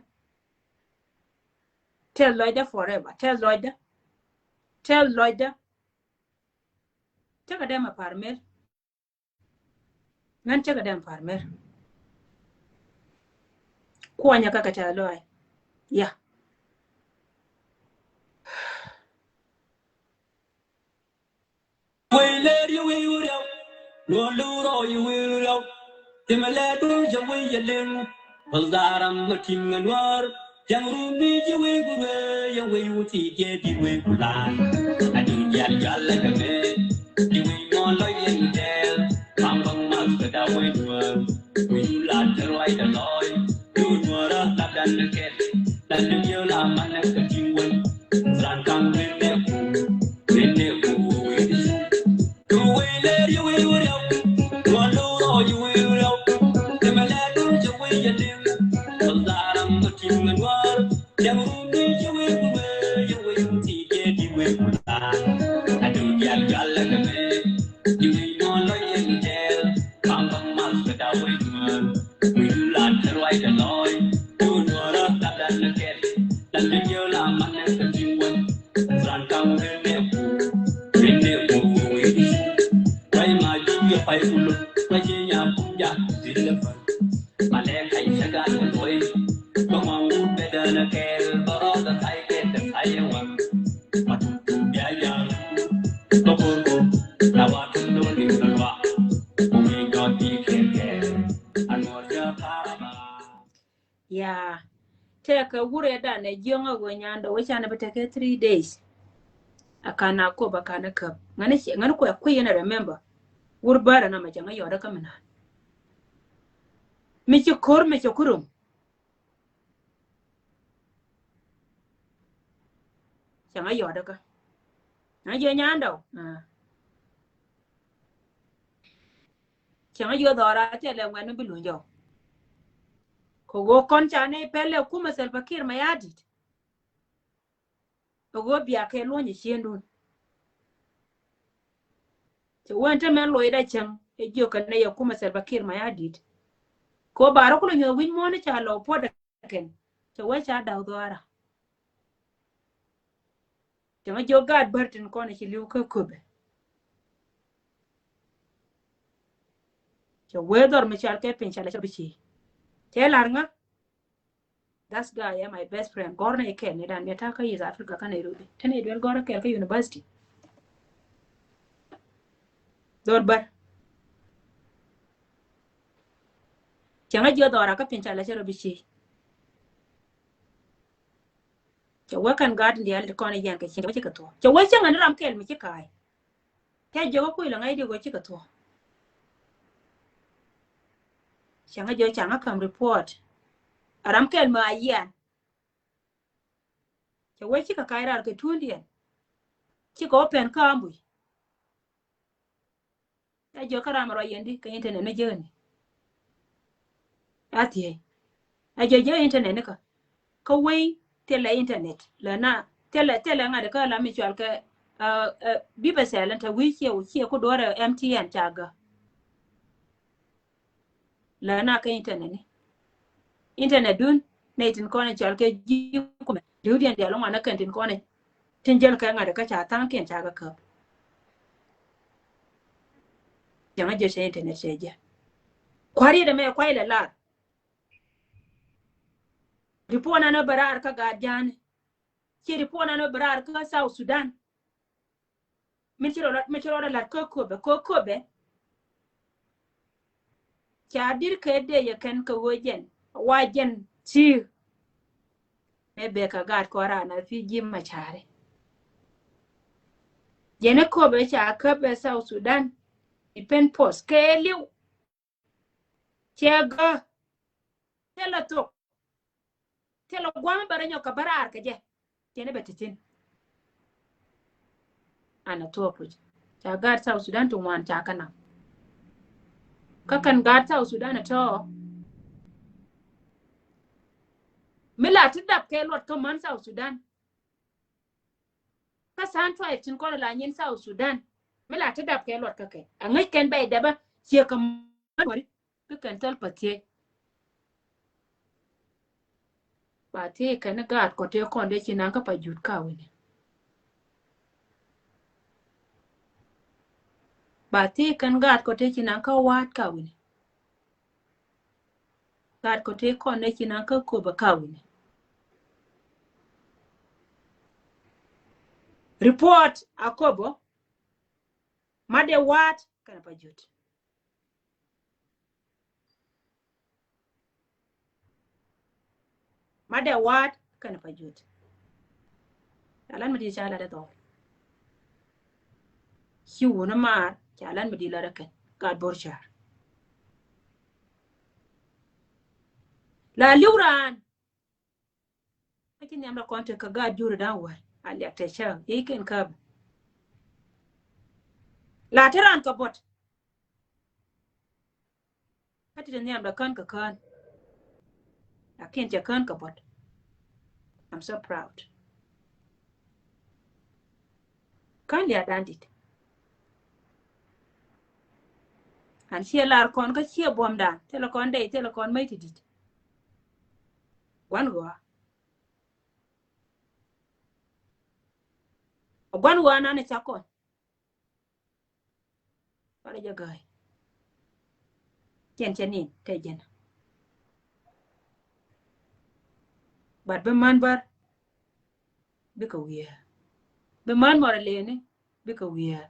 Tɛth lɔcdä forever. Tɛth lɔcdä. Tɛth lɔcdä. Cä kɛ dee ma par mer. Ŋän cä kɛ dee ma par mer. Kuɔnyä kä kɛ tɛth lɔaac. Ya. Wei lɛr yɛ wei wuriaw, nuɔr lurɔ yɛ wei wuriaw. Timɛ lɛ duŋ jɛ wei yɛ liŋ. Bäl daram mɛ tim ŋɛ nuɔr. Jɛŋ rumi ji̱ wei ku ruee yɛ wei wuti jɛ di̱t wei ku la̱a̱n. A di̱t dial jal lɛ kɛ mɛ. Ji̱ wei mɔ lɔ yɛ ni tɛɛl. Kam bäŋ mal kɛ da wei nuɔr. Wei yu la̱a̱n kɛ ruac kɛ lɔɔy. Yu nuɔr a la̱a̱n kɛ kɛl. La̱a̱n kɛ jiö la man nɛ kɛ ti̱ŋ wei. Ran kam rin nɛ ku. Rin nɛ ku wei di su. Ya, tɛkɛ wurɛ danɛ jiɔŋ a ɣöö nyandɛ wee canɛ bi tɛkɛ three days. A kan a kop a kan a käp. Ŋäni kuɛ kui̱ yɛn a remember. Wur bärä na mɛ cɛ ŋä yɔt a kä mi naan. Mi ci ko̱r mi cɛ kurum. Cɛ ŋä yɔt a kä. Ŋä jiɔ nyandɛ wee. Cäŋ a jiɔ dhɔra thilɛ ŋuɛ̈tni bi luny jɔw. Kɛ ɣöö kɔn ca nɛy pɛl ɛ kumɛ Salva Kiir Mayardit. Kɛ ɣöö bia kɛ luɔ̱ny ɛ ciëŋdun. Cɛ wee ɛn te mɛn locdä cäŋ ɛ jiök kɛ nɛy ɛ kumɛ Salva Kiir Mayardit. Kɛ ɣöö ba rɔ kulɛ nyuɔ̱th wi̱c muɔ̱ɔ̱n ca lɔ puɔ̱t ɛ kɛn. Cɛ wee ca da̱w dhɔra. Cɛ ŋä jiök gaat bär tin kɔn ci li̱w kä köpɛ. Cɛ wee dhɔr mi cal kɛ piny ca lɛ cɛ bi ci. Cɛ lar ŋä. That's guy, yeah, my best friend. Gɔr ni kɛl ni dan mi ta̱a̱ kä East Africa kä Nairobi. Te ni duel gɔr kɛl kä university. Dhɔr bär. Cɛ ŋä jiök dhɔra kä piny ca lɛ cɛ rɔ bi ci. Cɛ wee kɛn gaat in diaal ti kɔn i̱ yɛn kɛ cieŋ cɛ wee cikɛ thuɔ̱k. Cɛ wee cieŋ ɛn ram kɛl mi ci ka̱a̱c. Tɛ jiök kä kui̱ lɛ ŋa̱c di ɣöö cikɛ thuɔ̱k. Cɛ ŋä jiök ca ŋä ka̱m report. Ɛ ram kɛl mi a yɛn. Cɛ wee cikɛ ka̱a̱c raar kɛ tuundiɛn. Cikɛ wä pɛn kä ambush. Ɛ jiök kä ram rɔ yɛn di kɛ internet ni jiäkni. A thiec. Ɛ jiök jiök internet ni kä. Kä wei thilɛ internet lɛ na thilɛ thilɛ ŋa̱t kä la mi cual kɛ bi bɛ sɛl in te wi̱i̱ ciɛ wi̱i̱ ciɛ ku duɔrɛ M T N ca gä. Lɛ na kä internet ni. Internet dun nɛ tin kɔn cual kɛ ji̱ kumɛ. Diw diɛn dial ŋuan kɛn tin kɔn tin jäl kɛ ŋa̱t kä ca tha̱a̱ŋ kiɛn ca kä käp. Jaŋä jɛ cɛ internet cɛ jɛ. Kua̱r yet ɛmɛ kuay lɛ lar. Report nan bɛ raar kä gaat ja̱a̱ni. Ci report nan bɛ raar kä South Sudan. Min ci rɔ min ci rɔ lat kä Köpɛ kä Köpɛ. Ca dir kɛ dee yɛ kɛn kɛ ɣöö jɛn wa jɛn ti. Mɛ bɛ kɛ gaat kɔra na fi ji̱ ma cari. Jɛn Köpɛ ca käp ɛ South Sudan. I pen post kɛ liw. Cɛ gä. Thilɛ thok. Thilɛ gua̱a̱m bɛ rɔ nyɔk kɛ bä raar kɛ jɛ. Cɛ ni bɛ ti thi̱n. An a thuɔ̱k puc. Ca gaat South Sudan ti ŋuan ca kä nam. Kä kɛn gaat South Sudan a tɔɔ. Mi la ti dap kɛ luɔt kä män South Sudan. Kä san tuay tin kɔn la nyin South Sudan. Mi la ti dap kɛ luɔt kä kɛ. A ŋäc kɛn bɛ dap a ciɛ kä män wari. Kä kɛn thil pa thiec. Ba thiec kɛn gaat kɔ tëë kɔn dee ci naŋ kä pa jut ka wini. Ba thiec kɛn gaat kɔ tëë ci naŋ kä wa̱a̱t ka wini. Gaat kɔ tëë kɔn dee ci naŋ kä Köpɛ ka wini. Report a Köpɛ. Ma dee wa̱a̱t kɛn pa jut. Ma dee wa̱a̱t kɛn pa jut. Ca lan mi di ca la dee dhɔr. Ci wun maar ca lan mi di la dee kɛn gaat bor car. La liw raan. Kä ci nhiam la kɔn te kä gaat juri da̱ŋ wär a liak te cä yey ken käp. La te ran kä bot. Kä ti te nhiam la kän kä kän. Lakin cɛ kän kä bot. I'm so proud. Kän liadan dit. An ciɛ lar kɔn kä ciɛ buɔmdan thilɛ kɔn dee thilɛ kɔn mäc ti dit. Guan ɣɔa. Guan ɣɔa nan ca kɔn. Wala jɛ ga̱a̱y. Cɛn cɛ nin te jɛn. But bi man bär bikɛ wiee. Bi man mɔrɛ leni bikɛ wiee.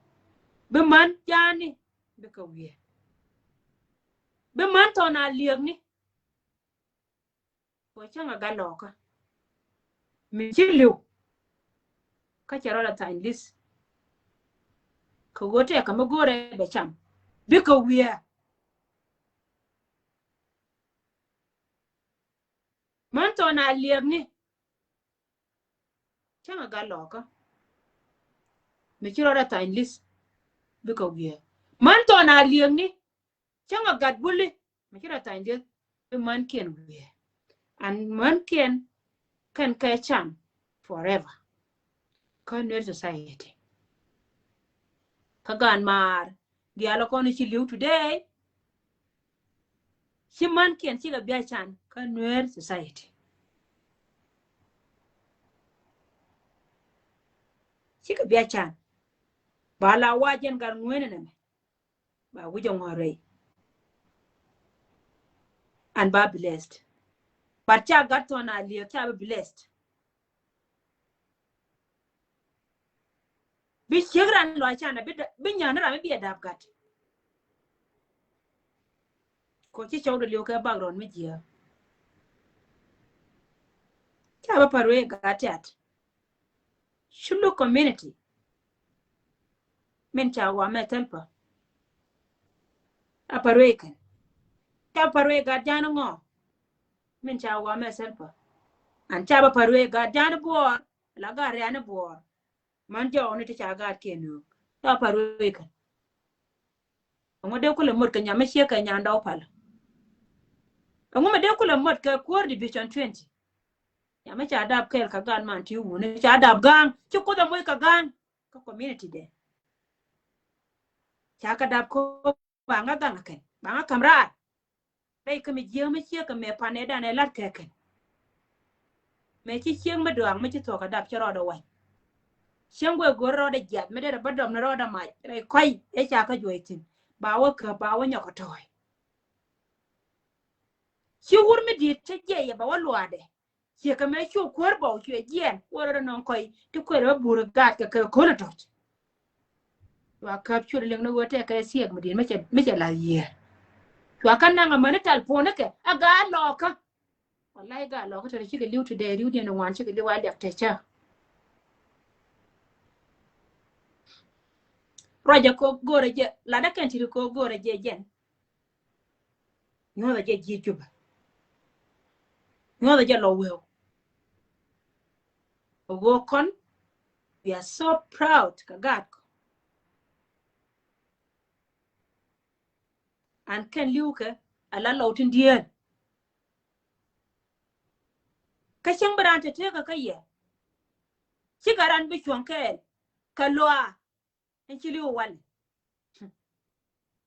Bi man jaani bikɛ wiee. Bi man thɔn a liɛkni. Kɔ cäŋ a gat lɔɔkä mi ci li̱w. Kä cɛ rɔ la thany li̱th. Kɛ ɣöö tɛɛkä mi go̱o̱rɛ bɛ cam bikɛ wiee. Män thɔn a liɛkni. Cäŋ a gat lɔɔkä mi ci rɔ la thany li̱th bikɛ wiee. Män thɔn a liɛkni. Cäŋ a gat buli mi ci rɔ thany li̱th bi mänkiɛn wiee. An mänkiɛn kɛn kɛ cam forever. Kä Nuer society. Kä gan maar diaal kɔn ci li̱w today. Ci mänkiɛn cikɛ bia can kä Nuer society. Cikɛ bia can. Ba la wa jɛn gat ŋueni nɛmɛ. Ba wi̱c a ŋuɔ̱t rɛy. And ba blessed. But ca gat thɔn a liɛk ca bi blessed. Bi ciek ran lɔ can bi nyan ram bi a dap gat. Ko ci cɔw de liw kɛ background mi jiɛ. Ca bi par wee gat tiat. Shulu community. Min ca wa mɛ thɛlpä. A par wee kɛn. Ca par wee gat jan ŋɔ. Min ca wa mɛ thɛlpä. An ca ba par wee gat jan buɔɔr. La gat riani buɔɔr. Man jɔɔni ti ca gat kiɛ nöök. Ca par wee kɛn. Ɛŋu dee kulɛ mot kɛ nyam mi ciek kɛ nyandɔw pal? Ɛŋu mi dee kulɛ mot kɛ kuäär division twenty? Nyam mi ca dap kɛɛl kɛ gan man ti wuni ca dap ga̱a̱ŋ ci kuoth ɛ moc kɛ ga̱a̱ŋ kä community dɛ. Ca kɛ dap ko baŋä gaŋ kɛn baŋä kam raar. Rɛy kä mi jiäk mi ciek kɛ mɛ pan ɛ dan ɛ lat kɛ kɛn. Mɛ ci ciek mi duaŋ mi ci thuɔk kɛ dap ci rɔɔdɛ wac. Cieŋ guɛ go̱r rɔɔdɛ jiath mi derɛ bä dɔm ni rɔɔdɛ mac rɛy kɔc ɛ ca kä juɔc thi̱n. Ba wä käp ba wä nyɔk kɛ tɔɔy. Ci wur mi di̱i̱t cä jiɛc yɛ ba wä luaadɛ. Ciɛ kɛ mɛ cu kuäär bɔw cuɛ jiɛn wä rɔɔdɛ nɔŋ kɔc ti kuɛɛrɛ bä burɛ gaat kɛ kɛ ko̱n ɛ tɔ̱t. Cua käp cuɛ liŋ ni ɣöö tɛkɛ siɛk mi di̱i̱t mi cɛ mi cɛ lath yiëër. Cua kä naŋ amäni tal puɔ̱nikɛ a gaat lɔɔkä. Wallahi gaat lɔɔkä te rɛ cikɛ li̱w ti dee ri̱wdiɛn ŋuan cikɛ li̱w a liak te cä. Ruacɛ kɛ go̱rɛ jɛ latdä kɛn ti ri kɛ go̱rɛ jɛ jɛn. Nyuɔthɛ jɛ ji̱ Jubɛ. Nyuɔthɛ jɛ lɔ weu. Ɣöö kɔn we are so proud kɛ gaat kɔ. An kɛn li̱w kɛ a la lɔw tin dieen. Kä cäŋ bi raan te tekä kä yɛ. Cikɛ raan bi cuɔ̱ŋ kɛɛl kɛ luaa. Ɛn ci li̱w walɛ.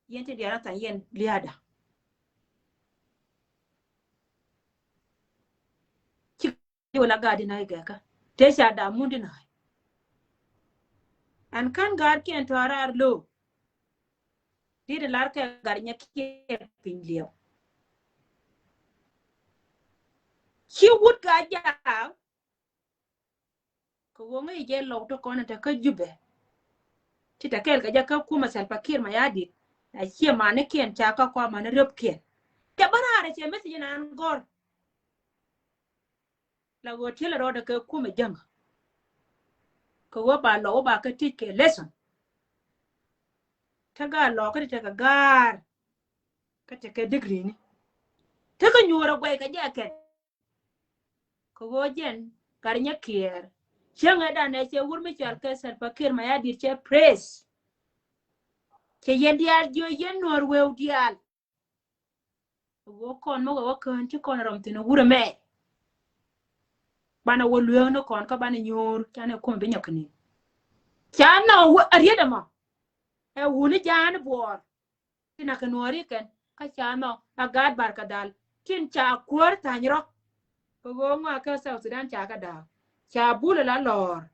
Yɛn ti diaal a tha̱a̱ŋ yɛn lia̱a̱da. Ci li̱w la gaat di na̱a̱c gɛkä te ca da̱a̱ mun di na̱a̱c. Ɛn ka̱n ga̱a̱r kiɛn tɔ̱ raar lo̱o̱. Di̱t in lar kɛ gar nyɛ kiɛ piny liɛw. Ci wut ka jaak. Kɛ ɣöö ŋäc jɛ lɔw ti kɔn in te kä Jubɛ. Ti te kɛɛl kɛ jɛ kä kumɛ Salva Kiir Mayardit. A ciɛ manikiɛn ca kä kɔa mani röpkiɛn. Cɛ bä raar cɛ message in an gɔr. La ɣöö tielɛ rɔɔdɛ kɛ kumɛ jäŋä. Kɛ ɣöö ba lɔw ba kä teach kɛ lesson. Te gaat lɔɔkä ti tekɛ ga̱a̱r. Kä tekɛ degree ni. Tekɛ nyuurɛ guɛy kɛ jɛ kɛn. Kɛ ɣöö jɛn gat nyɛ kiɛɛr. Cäŋɛ danɛ cɛ wur mi cɔal kɛ Salva Kiir Mayardit cɛ praise. Cɛ yɛn diaal jiö yɛn nuɔr weu diaal. Ɣöö kɔn mɔ wɛ wä kään ci kɔn rɔm thi̱n wurɛ mɛ. Banɛ wä lueek ni kɔn kä banɛ nyuur canɛ kumɛ bi nyɔk kɛ ni. Ca nɔ a riet ɛmɔ. Ɛ wuni jaani buɔɔr. Tin a kɛ nuɔɔri kɛn kä ca nɔ a gaat Barkadhal tin ca kuäär tha̱ny rɔ. Kɛ ɣöö ŋɔakɛ South Sudan ca kɛ da̱a̱k ca bul la lɔɔr.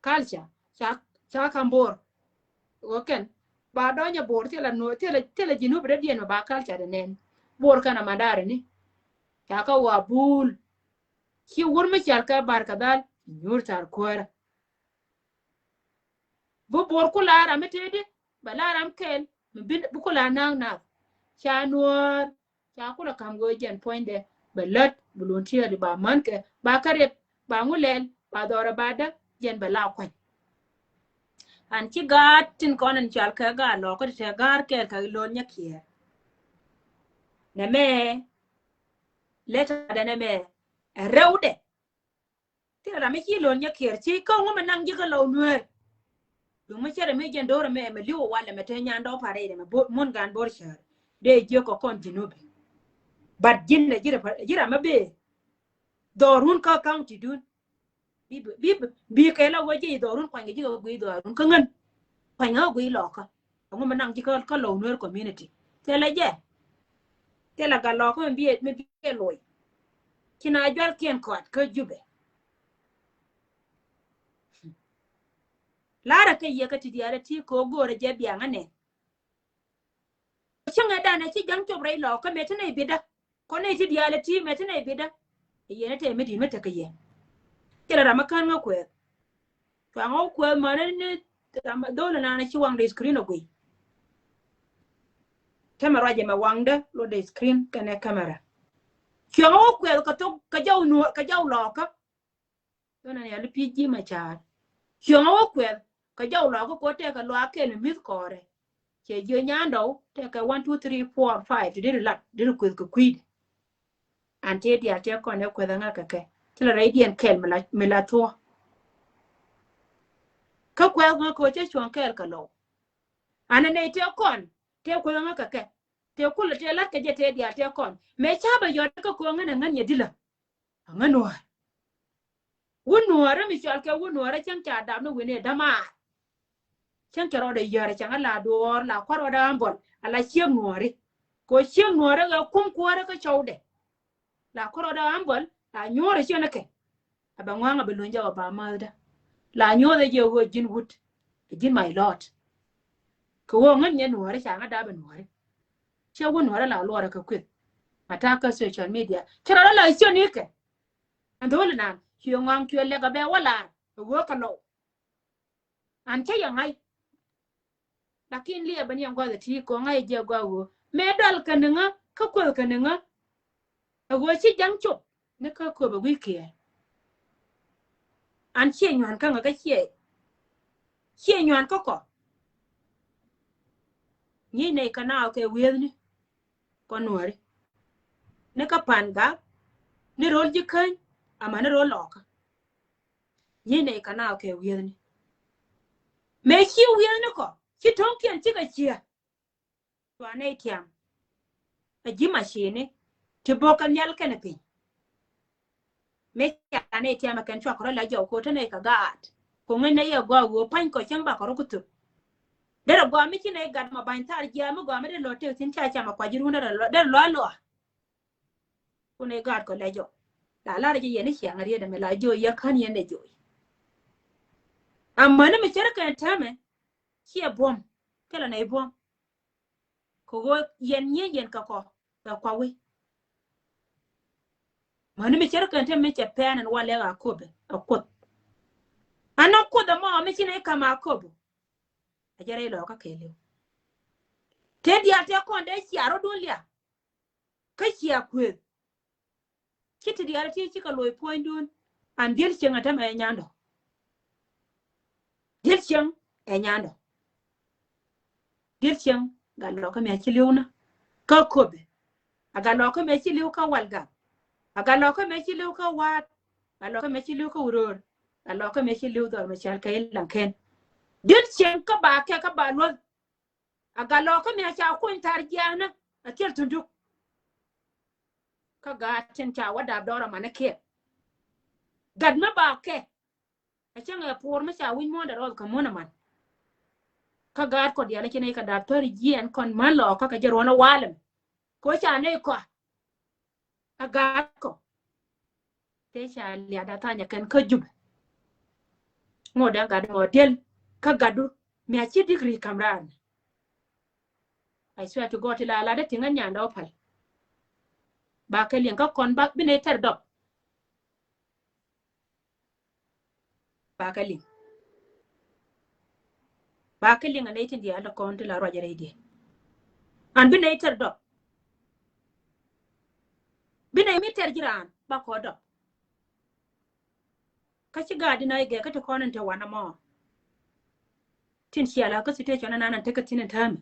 Culture ca ca ka̱m Bor. Ɣöö kɛn ba dɔ̱nyɛ Bor thilɛ nuɔɔr thilɛ thilɛ ji̱ nup rɛdiɛn mɛ ba culture dɛ nɛn. Bor kɛn a mandari ni ca kä wa bul. Ci wur mi cal kɛ Barkadhal nyuur thar kuäärä. Bi Bor ku la ram mi tëëdi bɛ la ram kɛl mi bi ku la na̱a̱ŋ nath. Ca nuɔɔr ca ku la ka̱m ɣöö jɛn puɔ̱nydɛ bɛ lät bi lun tiɛɛli ba mänkɛ ba kä rep ba ŋu lɛl ba dhɔrɛ ba däk jɛn bɛ la kuany. An ci gaat tin kɔn in cal kɛ gaat lɔɔkä ti te ga̱a̱r kɛɛl kɛ lo̱l nyɛ kiɛɛr. Nɛmɛ lɛtadɛ nɛmɛ ɛ rɛwdɛ. Thilɛ ram mi ci lo̱l nyɛ kiɛɛr ci kä ŋu mi naŋ ji̱ kä lɔw nueer. Duŋ mi cɛ rɛ mi jɛn do̱r mɛ mɛ li̱w walɛ mɛ te nyan dɔw parɛ mɛ mun gan Bor cär. Dee jiök kɔ kɔn ji̱n wä bi. But ji̱n lɛ ji̱ rɛ ji̱ ram mɛ bee. Dhɔrun kä county dun. Bi bi bi kɛ la wä ji̱ dhɔrun kuany kɛ ji̱ kɛ guiy dhɔrun kä ŋän. Kuany kɛ guiy lɔkä. Ɛŋu mi naŋ ji̱ kä kä lɔw nueer community. Thilɛ jɛ. Thilɛ gat lɔkä mi biɛ mi biɛ loc. Ci na jual kiɛn kɔat kä Jubɛ. Larɛ kɛ yɛ kä ti diaal ti kɛ ɣöö go̱o̱rɛ jɛ biaŋä nɛ. Cäŋɛ danɛ ci ja̱ŋ cop rɛy lɔkä mɛ ti nɛy bidä. Kɔn nɛy ti diaal ti mɛ ti nɛy bidä. Yɛn ɛ tɛ mi di̱i̱t mi tekɛ yɛ. Thilɛ ram mi kän ŋä kuɛɛth. Cuaŋ ɣä kuɛth mäni ni ram dho̱l naan ci waŋdɛ screen ɔ guiy. Tɛmɛ ruacɛ mɛ waŋdɛ lotdɛ screen kɛnɛ camera. Cuaŋ ɣä kuɛth kɛ thok kɛ jɔw nuɔr kɛ jɔw lɔɔkä. Yɔn an yali pi̱i̱c ji̱ mɛ ca̱a̱r. Cuaŋ ɣä kuɛth kɛ jɔw lɔɔkä kɛ ɣöö tɛkɛ luaak kɛl mi mi̱th kɔɔrɛ. Cɛ jiö nyandɔw tɛkɛ one, two, three, four, five ti deri lat deri kueth kɛ kui̱dɛ. An tëë diaal tëë kɔn ɛ kueth aŋa kɛ kɛ ti la rɛydiɛn kɛl mi la mi la thuɔ. Kä kueth ŋa kɛ ɣöö cä cuɔ̱ŋ kɛɛl kɛ lɔw. An ɛ nɛy tëë kɔn Tëë kuäth ŋä kɛ kɛ. Tëë kulɛ tëë la̱t kɛ jɛ tëë diaal tëë kɔn. Mëë ca bɛ yɔt kä ko̱ ŋän ɛ ŋän yɛ dilä. Ɛ ŋän nuäär. Wun nuäärä mi cɔal kɛ wun nuäärä cäŋ ca dap ni wi̱ni ɛ dämaar. Cäŋ cɛ rɔɔdɛ yäärä cäŋ a la duɔɔr la kua̱r rɔɔdɛ ambɔl a la ciek nuääri. Kɛ ɣöö ciek nuäärä ɛ kum kuäärä kä cɔwdɛ. La kua̱r rɔɔdɛ ambɔl la nyuɔ̱ɔ̱rä ciek ni kɛ. A bɛ ŋua̱a̱ŋ a bɛ luny jɛ ɣöö ba mäthdä. La nyuɔ̱ɔ̱rä jɛ ɣöö ji̱n wut. Ji̱n my lord. Kɛ ɣöö ŋän nyɛ nuääri ca ŋä dap ɛ nuääri. Ciɛ wun nuäärä la luɔrä kɛ kueth. Ma ta̱a̱ kä social media. Cɛ rɔɔdɛ la ciek ni kɛ. Ɛn dho̱l inan cuɛ ŋɔaŋ cuɛ lɛk a bɛ wä lar. Ɛ ɣöö kɛ lɔw. An cä yɛ ŋa̱c. Lakin liɛɛp bä ni ɛn gua̱th ɛ ti kɔŋ ŋa̱c ɛ jiɛ gua̱th ɣöö mëë dɔl kɛ ni ŋä kä kuäth kɛ ni ŋä. Ɛ ɣöö ci ja̱ŋ cop ni kä köpɛ wi̱i̱ kiɛɛr. An ciɛ nyuan kä ŋä kä ciɛ ciɛ nyuan kä kɔ. Nyiec nɛy kɛ naaw kɛ wi̱i̱thni kɔ nuääri. Ni kä pan gak ni ro̱l ji̱ käny ama ni ro̱l lɔɔkä. Nyiec nɛy kɛ naaw kɛ wi̱i̱thni. Mëë ci wi̱i̱thni kɔ ci to̱ŋkiɛn cikɛ ciɛ. Cua nɛy tiam. A ji̱ macini ti bo̱k kɛ nhial kɛnɛ piny. Mëë ca nɛy tiam ɛ kɛn cua kɛ rɔ la jɔw ko̱ te nɛy kɛ gaat. Ko̱ ŋäc nɛy yɛ gɔaa ɣöö pa̱ny kɔ cäŋ bakɔ rɔ ku thök. Derɛ gɔaa mi ci nɛy gat mɔ ba̱ny thar jiaam mi gɔaa mi derɛ lɔ tek thi̱n ca cam ɛ kua ji̱ run derɛ lɔ derɛ lɔ a lɔa. Kun i̱ gaat kɔ lɛ jɔ la lar jɛ yɛn i̱ ciaŋ a riet ɛmɛ la jɔ yɛ kän yɛn dɛ jɔ. Amäni mi cär kɛn täämɛ ciɛ buɔ̱m. Thilɛ nɛy buɔ̱m. Kɛ ɣöö yɛn nyiee yɛn kɛ kɔ kɛ kua wi̱i̱. Mäni mi cär kɛn täämɛ cɛ pɛn ɛn walɛ a köpɛ a kuoth. Anɔ kuoth ɛmɔ mi ci nɛy ka̱m a köpɛ. A jɛ rɛy lɔɔkä kɛɛliw. Tëë diaal tëë kɔn dee cia rɔ̱dun lia. Kä cia kuëth. Ci ti diaal ti cikɛ loc puɔ̱nydun. An dhiel cieŋ ɛ tämɛ ɛ nyandɔ. Dhiel cieŋ ɛ nyandɔ. Dhiel cieŋ gat lɔkä mi a ci li̱w na kä köpɛ. A gat lɔkä mi a ci li̱w kä walgak. A gat lɔkä mi a ci li̱w kä wa̱a̱t. Gat lɔkä mi a ci li̱w kä wuröör. Gat lɔkä mi a ci li̱w dhɔr mi cɔal kɛ i̱ laŋken. Dhiel cieŋ kä ba kɛ kä ba luɔth. A gat lɔkä mi a ca kuny thar jiaanä a thil thunduk. Kä gaat tin ca wä dap dɔɔr amanä kiɛ. Gat mi ba kɛ. A cäŋ ɛ puɔr mi ca wi̱c muɔ̱ɔ̱ndɛ rɔɔth kä muɔ̱n aman. Kä gaat kɔ diaal ni ci nɛy kɛ dap thäri jiɛɛn kɔn män lɔɔkä kɛ jɛ ruɔ̱n a walɛ mi. Kɛ ɣöö ca nɛy kɔa. A gat kɔ. Tëë ca liat a thanyɛ kɛn kä Jubɛ. Ŋot ɛn gat ŋɔ diel kä gatdu mi a ci digri ka̱m raan. I swear to God ti la lat dee tiŋ ɛ nyandɛ wä päl. Ba kɛ liŋ kä kɔn ba bi nɛy tɛr dɔp. Ba kɛ liŋ. Ba kɛ liŋ a nɛy tin diaal dee kɔn ti la ruacɛ rɛydiɛn. An bi nɛy tɛr dɔp. Bi nɛy mi tɛr ji̱ raan ba kɔ dɔp. Kä ci gaat di na igɛ kä ti kɔn in te wanɛ mɔ. Tin cia la kä situation in an an tekɛ thin in täämɛ.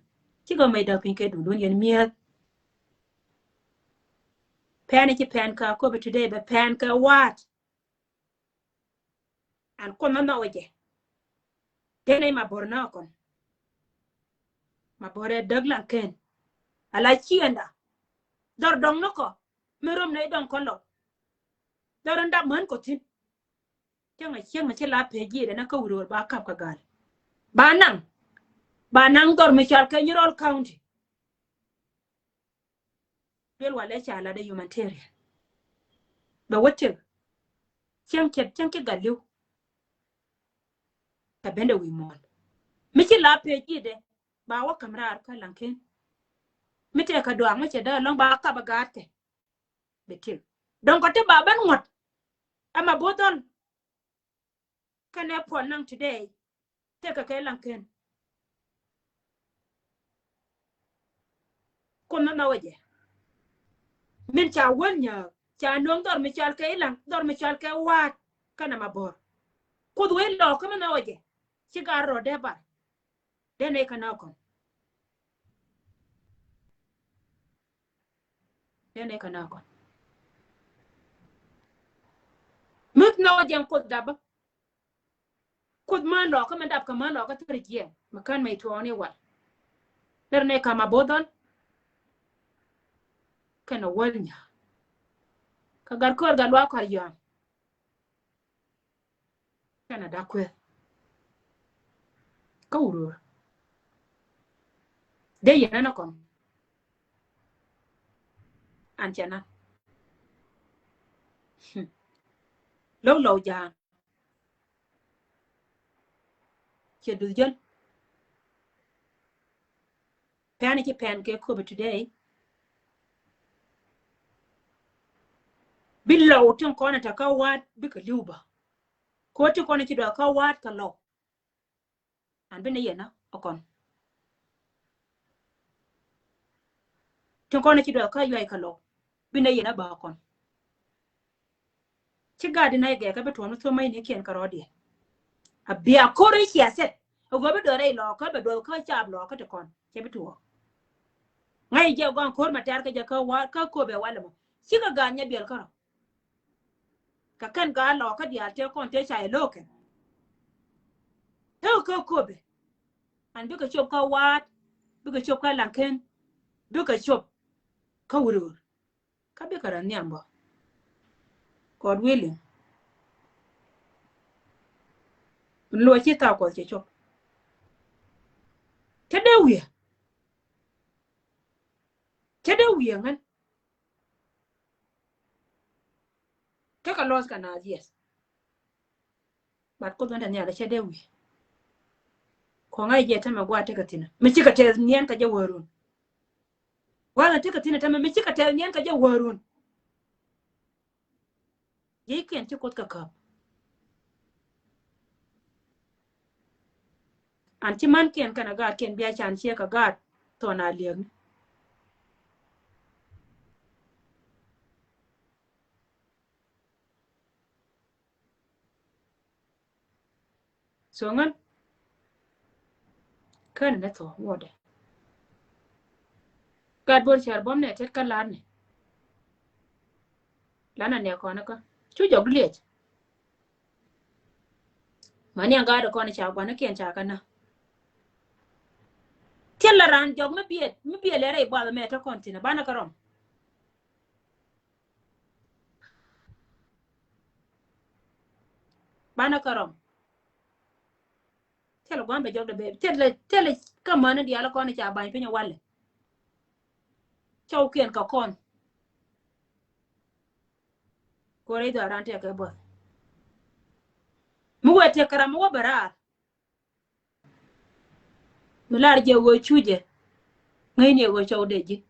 Cikɛ mec däk piny kɛ dundun yɛn mi̱eth. Pɛn i̱ ci pɛn kä köpɛ today bɛ pɛn kɛ wa̱a̱t. An kuoth ma nhɔk jɛ. Dee nɛy ma bo̱r na kɔn. Ma bo̱r ɛ däk laŋ ken. Ala ciɛnda. Dhɔr dɔŋ ni kɔ. Mi rom nɛy dɔŋ kɔn lɔ. Dhɔr in dap män kɔ thi̱n. Cäŋ a cieŋ mi ci la pec ji̱ dee na kä wuröör ba kap kɛ gal. Ba naŋ. Ba naŋ dhɔr mi cɔal kɛ Nyirol County. Duel walɛ ca lat ɛ humanitarian. Bɛ wä tëk. Cäŋ cɛ cäŋ ci gat li̱w. Kɛ bendɛ wi̱i̱ muɔ̱ɔ̱n. Mi ci la pec i̱dɛ ba wä ka̱m raar kä laŋken. Mi tɛk kɛ duaak mi cɛ dee alɔŋ ba kap ɛ gaatkɛ. Bɛ tëk. Dɔ̱ŋ kɔ ti ba ben ŋuɔ̱t. Ɛmɛ bo̱o̱th dhɔl. Kɛnɛ puɔl naŋ today. Tekɛ kɛ laŋken. Kuoth mi nhɔk jɛ. Min ca wäl nyääk ca nöŋ dhɔr mi cɔal kɛ ilaŋ dhɔr mi cɔal kɛ wa̱a̱t. Kɛnɛ ma bo̱r. Kuoth wee lɔɔk kä mi nhɔk jɛ. Ci gar rɔ dee bar. Dee nɛy kɛ na kɔn. Dee nɛy kɛ na kɔn. Mi nhɔk jɛ kuoth dapä. Kuoth män lɔkä mɛ dap kɛ män lɔkä thäri jiɛn mɛ kän mɛ tuɔɔni wal. Derɛ nɛ kam a bo̱dhɔn kɛnɛ wäl nya. Kä gat kör gat luaak kɔr yɔ̱a̱n kɛnɛ dak kueth. Kä wurur dee yɛn ɛn ɛ kɔn an cɛ nan. Lo̱k lɔw ja̱a̱n. Cɛ duth jäl. Pɛn ci pɛn kɛ köpɛ today. Bi lɔw tin kɔn ɛ tɛ kä wa̱a̱t bikɛ li̱w bä. Ko̱ tin kɔn ɛ ci duɔth kä wa̱a̱t kä lɔw. An bi nɛ yɛn ɛ kɔn. Tin kɔn ɛ ci duɔth kä yuay kä lɔw. Bi nɛ yɛn ɛ bä kɔn. Ci gat di nɛ gɛ kä bi tuɔn mi thom ma in ikiɛn kä rɔɔdiɛ. A bia ko̱r i̱ cia sɛt. A go̱ bi duɔth rɛy lɔɔkä bɛ duɔth kä caap lɔɔkä ti kɔn cɛ bi tuɔɔk. Ŋa̱c jɛ gɔn ko̱r ma tɛr kä jɛ kä wa kä köpɛ walɛ mɔ. Cikɛ gat nyɛ biɛl kärɔ. Kä kɛn gat lɔɔkä diaal tëë kɔn tëë ca yɛ lo̱o̱kɛ. Tëë kä köpɛ. An bikɛ cop kä wa̱a̱t bikɛ cop kä laŋkɛn bikɛ cop kä wurur. Kä bikɛ rɔ nhiam bä. God willing. Luɔc ci thaak Kuɔth cɛ cop. Cä dee wiɛ. Cä dee wiɛ ŋän. Tekɛ loss kɛ naath, yes. But Kuoth wä te nhial cɛ dee wi̱i̱. Kɔŋ a jɛ tämɛ gua̱a̱th tekɛ thi̱n mi cikɛ tɛth niɛn kɛ jɛ wäärun. Gua̱a̱th tekɛ thi̱n tämɛ mi cikɛ tɛth niɛn kɛ jɛ wäärun. Ji̱kiɛn ci Kuoth kɛ käp. An ci mankiɛn kɛnɛ gaatkiɛn bia can ciɛ kɛ gaat thɔn a liɛkni. So ŋän kän ni thɔ ŋuɔdɛ. Gat bor cär buɔ̱m nɛ tet kä lar ni. Lan a nɛ kɔn kä cu jɔk liec. Mani a gat kɔn ca guan kiɛn ca kä na. Thil la ran jɔk mi biɛt mi biɛt lɛ rɛy buath mɛ tä kɔn thin a banɛ kä rɔm. Banɛ kä rɔm. Thilɛ gua̱n bɛ jɔk dɛ bɛ thilɛ thilɛ kä mäni diaal kɔn ca ba̱ny piny walɛ. Cɔw kiɛn kä kɔn. Kuɔrɛ idhɔ aran tɛkɛ buɔth. Mi wee tɛkɛ ram mi wä bɛ raar. Mi lar jɛ ɣöö cu jɛ ŋäcni ɛ ɣöö cɔw dee ji̱.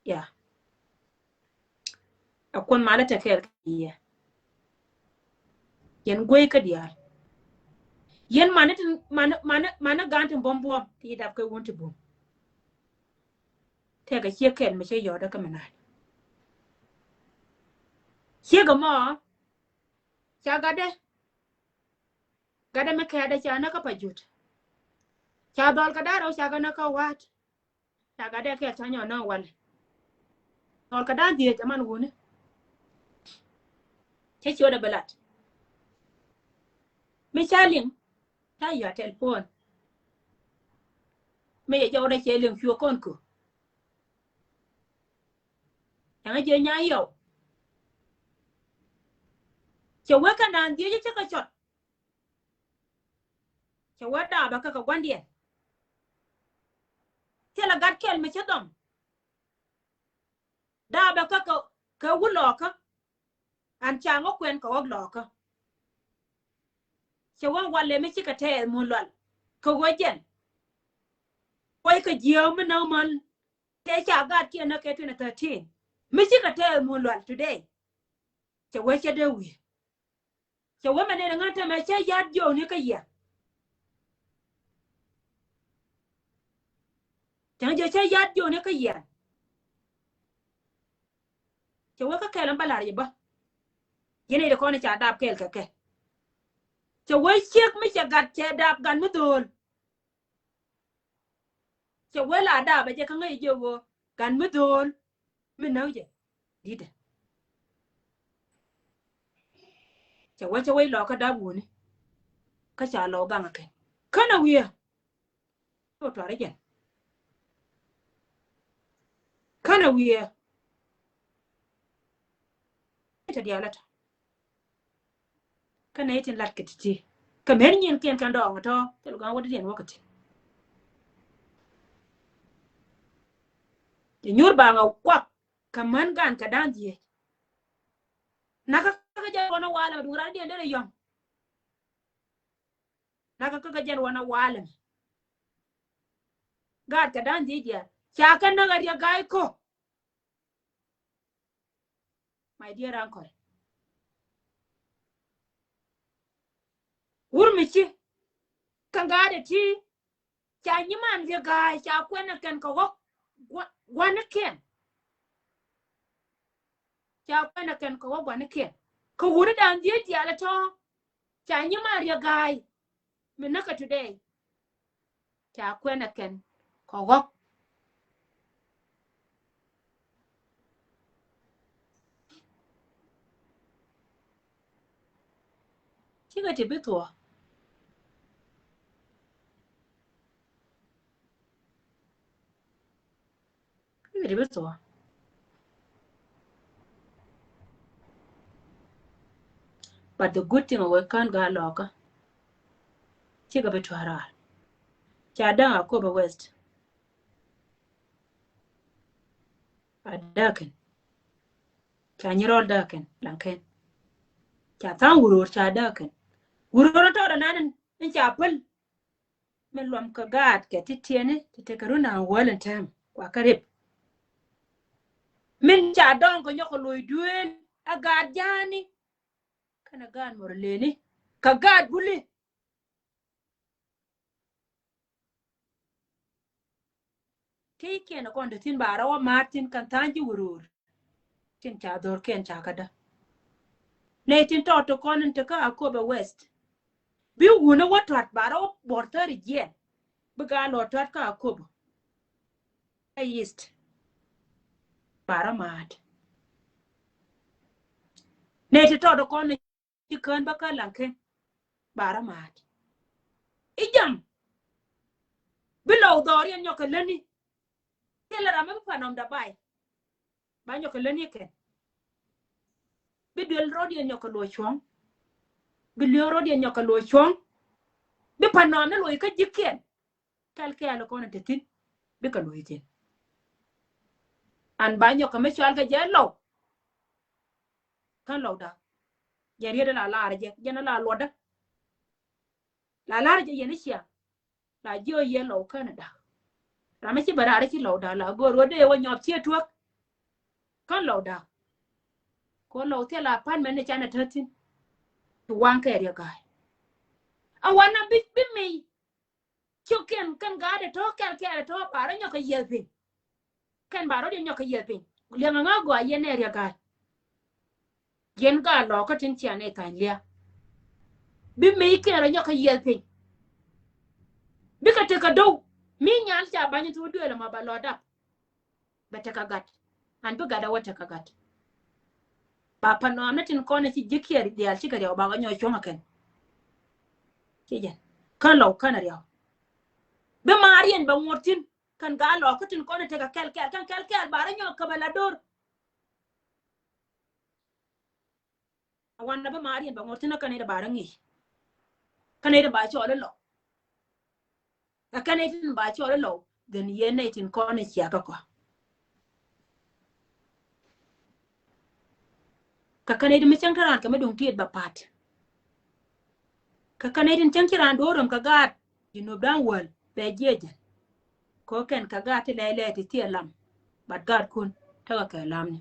Ya. A Kuoth malä tɛ kɛɛl kɛ yɛ. Yɛn guey kä diaal. Yɛn mani tin mani mani mani gan tin buɔm buɔm ti dap kɛ wun ti bum. Tɛkɛ ciek kɛl mi cɛ yɔɔdä kä mi na̱a̱n. Ciek ɛmɔ ca gatdɛ. Gatdɛ mi kɛɛdɛ ca näk kä pa jut. Ca dhɔl kɛ da̱rɛ ca kä näk kä wa̱a̱t. Ca gatdɛ kɛl ca nyɔ näk walɛ. Dhɔl kɛ da̱a̱n dhieec aman wuni. Cɛ ciötdɛ bi lat. Mi ca liŋ ca yɔ̱a̱ tɛlpon. Mi yɛ jɔwdɛ cɛ liŋ cuɛ kɔn ku. Ɛŋa jiɛ nya yɔw. Cɛ wee kɛn da̱a̱n dhieec cä kɛ cɔt. Cɛ wee daapä kä kɛ gua̱ndiɛn. Thilɛ gat kɛl mi cä dhɔm. Daapä kä kɛ kɛ wä lɔɔkä. An ca ŋä kuɛn kɛ ɣɔk lɔɔkä. Cɛ wee walɛ mi cikɛ tɛɛth mun lual kɛ ɣöö jɛn. Kuɔy kɛ jiääk mi näk män tëë ca gat kiɛn näk kɛ twenty thirteen. Mi cikɛ tɛɛth mun lual today. Cɛ wee cɛ dee wi̱i̱. Cɛ wee mɛ nɛn ŋa̱n tɛmɛ cɛ ya̱t jiɔɔni kä yian. Cɛ ŋa̱n jɛ cɛ ya̱t jiɔɔni kä yian. Cɛ wee kä kɛl ɛn bä la̱r yɛ bä. Yɛn ɛ yɛ kɔn ca dap kɛl kɛ kɛ. Cɛ wee ciek mi cɛ gat cɛ dap gat mi dho̱o̱l. Cɛ wee la dap ɛ jɛ kä ŋäc jɛ ɣöö gat mi dho̱o̱l mi näk jɛ di̱tɛ. Cɛ wä cɛ wä ilɔkä dap wuni. Kä ca lɔ gaŋ a kɛn. Känɛ wiɛ. Cɛ wä tuar ijɛn. Känɛ wiɛ. Ita diaal ata. Känɛ itin lat kɛ ti̱ti̱. Kɛ mɛn nyin kiɛn kɛn dɔɔŋ tɔ. Thil gaŋ wä di diɛn wä kɛ ti. Ti nyuur baŋ a kuak. Kɛ män gan kɛ da̱a̱n dhieec. Nakä kä jɛn wanɛ walɛ mɛ duŋ ran diɛn derɛ yɔ̱ŋ. Nakä kä jɛn wanɛ walɛ mɛ. Gaat kɛ da̱a̱n dhieec jiɛn. Ca kɛ näk a riɛ ga̱a̱c ko. My dear uncle. Wur mi ci. Kä gaat ɛ ti. Ca nyiman riɛ ga̱a̱c ca kuɛn ɛ kɛn kɛ ɣɔk guanikiɛn. Ca kuɛn ɛ kɛn kɛ ɣɔk guanikiɛn. Kɛ wuri da̱a̱n dhieec diaal ɛ tɔ̱. Ca nyiman riɛ ga̱a̱c. Mi näkɛ today. Ca kuɛn ɛ kɛn kɛ ɣɔk. Cikɛ ti bi thuɔ̱k. Cikɛ ti bi thuɔ̱k. But the good thing awɛ kän gaa lɔkä. Cikɛ bi tua̱r raar. Ca däŋ a Akobo West. A däkɛn. Ca nyirɔl däkɛn laŋkɛn. Ca tha̱a̱ŋ wuror ca däkɛn. Wuror tɔɔdɛ nan in ca päl. Min luɔm kɛ gaat kɛ ti tiɛni ti tekɛ run an wäl in tɛm kua kä rip. Min ca dɔŋ kɛ nyɔk kɛ loc duel a gaat ja̱a̱ni. Kɛnɛ gaat mɔr leni kɛ gaat guli. Ti kiɛn kɔn te thin ba rɔ wä mar thin kan tha̱a̱ŋ ji̱ wuror. Tin ca dhor kiɛn ca kädä. Nɛ tin tɔt ti kɔn in te kä Akobo West. Bi wunä wä tuat ba rɔ wä bɔr thäri jiɛn. Bi gaa lɔ tuat kä Akobo. Kä East. Ba rɔ maat. Nɛ ti tɔt ti kɔn in ci kään bä kä laŋ ken. Ba rɔ maat. I̱ jam. Bi lɔw dhɔriɛn nyɔk kɛ läni. Thilɛ ram mi bi panɔm da bay. Ba nyɔk kɛ läni kɛn. Bi duel rɔdiɛn nyɔk kɛ luɔ cuɔ̱ŋ. Bi liöŋ rɔdiɛn nyɔk kɛ luɔ cuɔ̱ŋ. Bi panɔm ni luɔc kä ji̱kiɛn. Kɛl kɛɛl kɔn in te thi̱n bikɛ lo̱c thi̱n. An ba nyɔk kɛ mi cual kɛ jɛ lɔw. Kän lɔw da̱k. Jɛ rietdä la lar jɛ jɛn la luɔtdä. La lar jɛ yɛn i̱ ciaŋ. La jiɔ yɛ lɔw kän da̱k. Ram mi ci bɛ raar i̱ ci lɔw da̱k la go̱o̱r wä dee wä nyɔp ciɛ tuäk. Kän lɔw da̱k. Ko lɔw thil apartment ni canɛ tä thi̱n. Ti waŋ kɛ riɛ ga̱a̱c. A wanɛ bi bi mi. Cuk kiɛn kɛn gaat ɛ tɔ̱ kɛl kɛl ɛ tɔ̱ ba rɔ nyɔk kɛ yiɛth piny. Kɛn ba rɔ diɛ nyɔk kɛ yiɛth piny. Liɛŋ aŋa gɔaa yɛn ɛ riɛ gaat. Yɛn gaat lɔɔkä tin cia nɛ ka̱ny lia̱a̱. Bi mec kiɛn rɔ nyɔk kɛ yiɛth piny. Bikɛ tekɛ do̱w mi nyal ca ba̱ny thuɔ̱k duëël ɛmɔ ba lɔ dap. Bɛ tekɛ gat. An bi gat a wä tekɛ gat. Ba panɔam ni tin kɔn ci ji̱ kiɛ diaal cikɛ riɛw ba kɛ nyɔk cuɔ̱ŋ a kɛn. Ci jɛn kän lɔw kän a riɛw. Bi maar yɛn bɛ ŋuɔ̱t thi̱n kän gaa lɔk kä tin kɔn tekɛ kɛl kɛl kän kɛl kɛl ba rɔ nyɔk kä bɛ la do̱r. A wanɛ bi maar yɛn bɛ ŋuɔ̱t thi̱n a kän i̱ ba rɔ ŋi̱i̱c. Kän i̱ ba cɔɔl i̱ lɔw. Ɛ kɛn nɛy tin ba cɔl ilɔw dhen yɛn nɛy tin kɔn i̱ ciakä kɔ. Kɛ kɛn nɛy tin mi cäŋ te raan kɛ mi duŋ tiet ba pa̱t. Kɛ kɛn nɛy tin cäŋ ci raan do̱r röm kɛ gaat Junub da̱ŋ wäl bɛ jiɛcɛ. Kɛ kɛn kɛ gaat ti lɛy lɛy ti thiɛ lam. Bat gaatkun tekɛ kɛ lamni.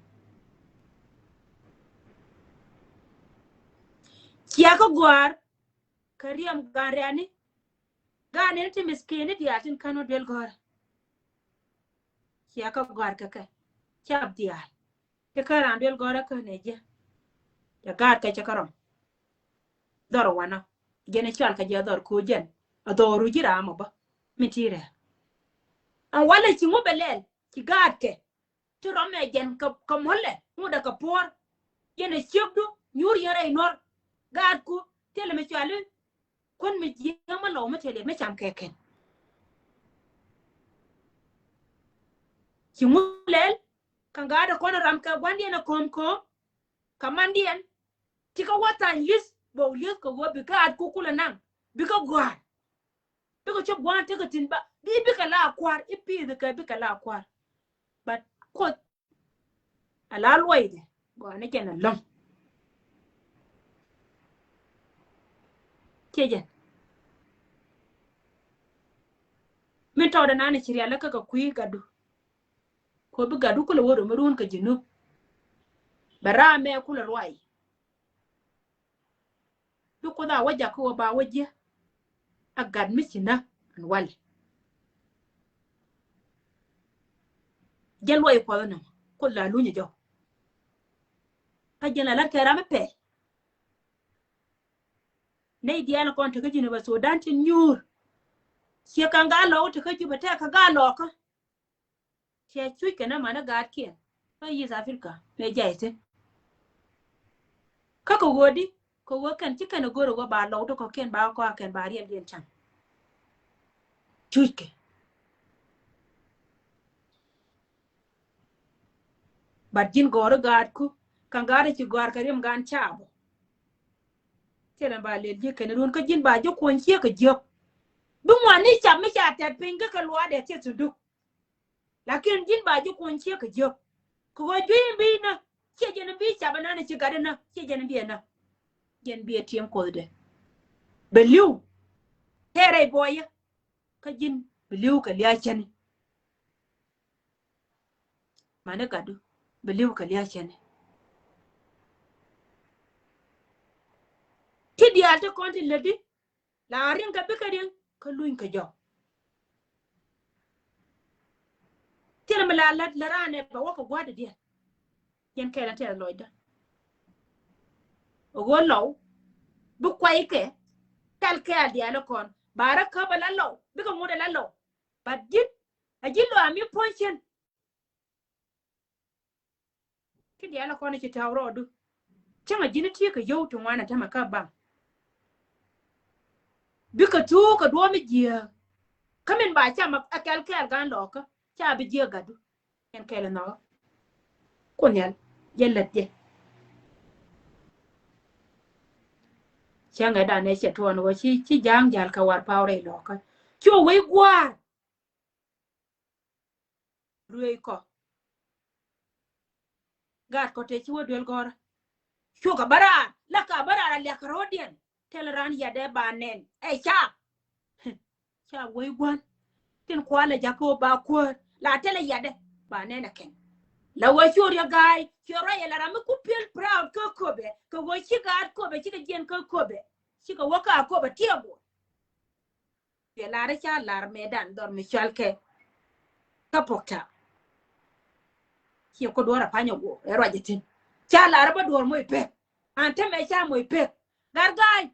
Ciakä gua̱a̱r kɛ riɛm gan rɛ̈ni. Gan in ti miskin ni diaal tin kän wä duel gɔ̱rä. Ciɛ kä gɔ̱a̱r kɛ kɛ cap diaal. Ti kä raan duel gɔ̱rä kä nɛ jiɛ. Cɛ gaat kɛ cɛ kä rɔm. Dhɔr wanɔ jɛn i̱ cɔal kɛ jɛ dhɔr ko̱ jɛn a dhɔru ji̱ ram ɔ bä. Min ti rɛɛ an walɛ ci ŋu bɛ lɛl ci gaat kɛ. Ti rɔmɛ jɛn kɛ mɔlɛ ŋut ɛ kɛ puɔr. Jɛn ɛ ciekdu nyuur yɛn rɛy nuɔr. Gaatku thilɛ mi cuali kuän mi jiäk mi lɔw mi tëë liɛt mi cam kɛ kɛn. Ci ŋu lɛl kaŋ gaatdɛ kɔn ram kɛ gua̱ndiɛn ɛ ko̱o̱m ko̱o̱m. Kamandiɛn ti kä wä thany li̱th bɛ wä li̱th kɛ wä bi kä at kukul ɛ naŋ bi kä gɔ̱a̱r. Bikɛ cop gua̱a̱r tekɛ thi̱n ba bi bikɛ la kua̱r i̱ pi̱i̱th kɛ bikɛ la kua̱r. But Kuoth a la luɔydɛ gɔaa ni jɛn a lɔ̱ŋ. Ciɛ jɛn min tɔɔdɛ nani ci rial lä kä kɛ kui̱ gatdu. Kɔ bi gatdu kulɛ wä röm mi ruun kɛ Junub. Bɛ raa mɛ kulɛ ruay. Bi Kuoth a wä jakä wä ba wä jiɛ a gat mi ci nä ɛn wal. Jɛ luɔy Kuɔth ɛnɔ Kuoth la luny jɔw. Kä jɛn la lat kɛ ram mi pɛl. Nɛy diaal kɔn tekä Jinub Sudan tin nyuur. Ciɛ kaŋ gaa lɔk tekä Juba tɛk kä gaa lɔkä. Ciɛ cuc kɛ nä manä gaatkiɛn kä East Africa mɛ jay thi̱n. Kä kɛ ɣöö di kɛ ɣöö kɛn ci kɛn ɛ go̱r ɛ ɣöö ba lɔk ti kɔ̱kiɛn ba kɔakɛn ba riɛldiɛn ca̱ŋ. Cuc kɛ. But ji̱n gɔ̱r i̱ gaatku kaŋ gaat i̱ ci gɔ̱a̱r kɛ riɛm gaan caabä. Thilɛ ba lel ji̱ kɛn run kä ji̱n ba ji̱ kuɔ̱ny ciek kɛ jiök. Bi ŋuan ni cap mi ca tɛt piny kä kɛ luaadɛ thieth thunduk. Lakin ji̱n ba ji̱ kuɔ̱ny ciek kɛ jiök. Kɛ ɣöö jui̱ in bi inä ciɛ jɛn in bi cap inä ni ci gat inä ciɛ jɛn in bi inä. Jɛn bi ɛ tiɛm Kuothdɛ. Bɛ li̱w tɛɛrɛ i̱ buɔyä. Kä ji̱n bɛ li̱w kɛ lia̱a̱ cäni. Mani gatdu bɛ li̱w kɛ lia̱a̱ cäni. Ti diaal ti kɔn ti lätdi la riŋ kɛ bikɛ riŋ kä luny kɛ jɔk. Thilɛ mi la lät lät raanɛ bɛ wä kɛ gua̱a̱dɛ diɛn. Yɛn kɛɛl ɛn tɛth lɔcdä. Ɣöö lɔw bi kuaykɛ kɛl kɛɛl diaal kɔn ba rɛ käp ɛ la lɔw bikɛ ŋut ɛ la lɔw. But ji̱n a ji̱ lɔam mi puɔ̱ny cien. Ti diaal kɔn ci tɛw rɔɔdu. Cäŋ a ji̱n ti kɛ yio̱w ti ŋuan a tämɛ kä baŋ. Bikɛ thuuk kɛ duɔ̱ɔ̱m mi jiääk. Kä min ba cam a kɛl kɛɛl gan lɔɔkä ca bi jiääk gatdu. Ɛn kɛl nhɔkä. Kun nhial jɛ lät jɛ. Cäŋ ɛ danɛ cɛ tuɔɔn wä ci ci ja̱a̱ŋ ja̱l kɛ war paw rɛy lɔɔkä. Cu wec gua̱a̱r. Ruëëc kɔ. Gaat kɔ tëë ci wä duel gɔ̱rä. Cukɛ bä raar la ka bä raar a liak kɛ ro̱o̱diɛn. Tɛl raan yadɛ ba nɛn ɛ ca. Ca wei gua̱n. Tin kualɛ jakä ba kuäär la tɛl yadɛ ba nɛn ɛ kɛn. La wä cu riɛ ga̱a̱y ci rɔy ɛ la ram mi ku piɛl proud kä köpɛ kɛ wä ci gaat köpɛ cikɛ jiɛn kä köpɛ. Cikɛ wä ka köpɛ tiɛ guɔ. Cuɛ lar i̱ ca lar mëëdan dhɔr mi cɔal kɛ kä pokta. Ciɛ ku duɔ̱ɔ̱r a pany a guɔ ɛ ruac ithin ca lar i̱ bä duɔ̱ɔ̱r moc pek. An te mɛ ca moc pek. Gar ga̱a̱c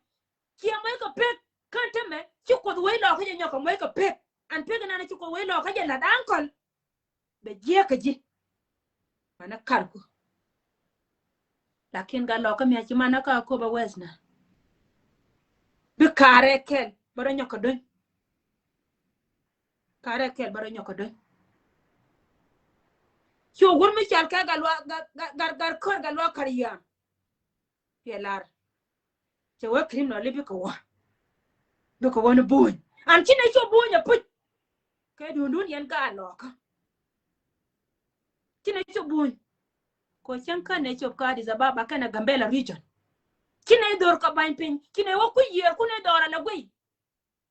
ciɛ moc kɛ pek. Kän te mɛ ci Kuoth wec lɔɔkä jɛ nyɔk kɛ moc kɛ pek. An pek inan ci Kuoth wec lɔɔkä jɛ la̱t ankɔl. Bɛ jiɛk kä ji̱. Manä karku. Lakin gat lɔkä mi a ci manä ka köpɛ wɛth na. Bi karɛ kɛl bä rɔ nyɔk kä do̱ny. Karɛ kɛl bä rɔ nyɔk kä do̱ny. Cu wur mi cɔal kɛ gat luaak gat gat kör gat luaak kar yam. Piɛ lar. Cɛ wee criminal i̱ bikɛ wä. Bikɛ wä ni buny. An ci nɛ cu buny a puc. Kɛ dundun yɛn gaa lɔkä. Ci nɛ cu buny. Kɔ cäŋ kän nɛ cop kä Addis Ababa kɛnɛ Gambela region. Ci nɛ dhor kɛ bany piny ci nɛ wä kuc yiër kun nɛ dhɔr ala guey.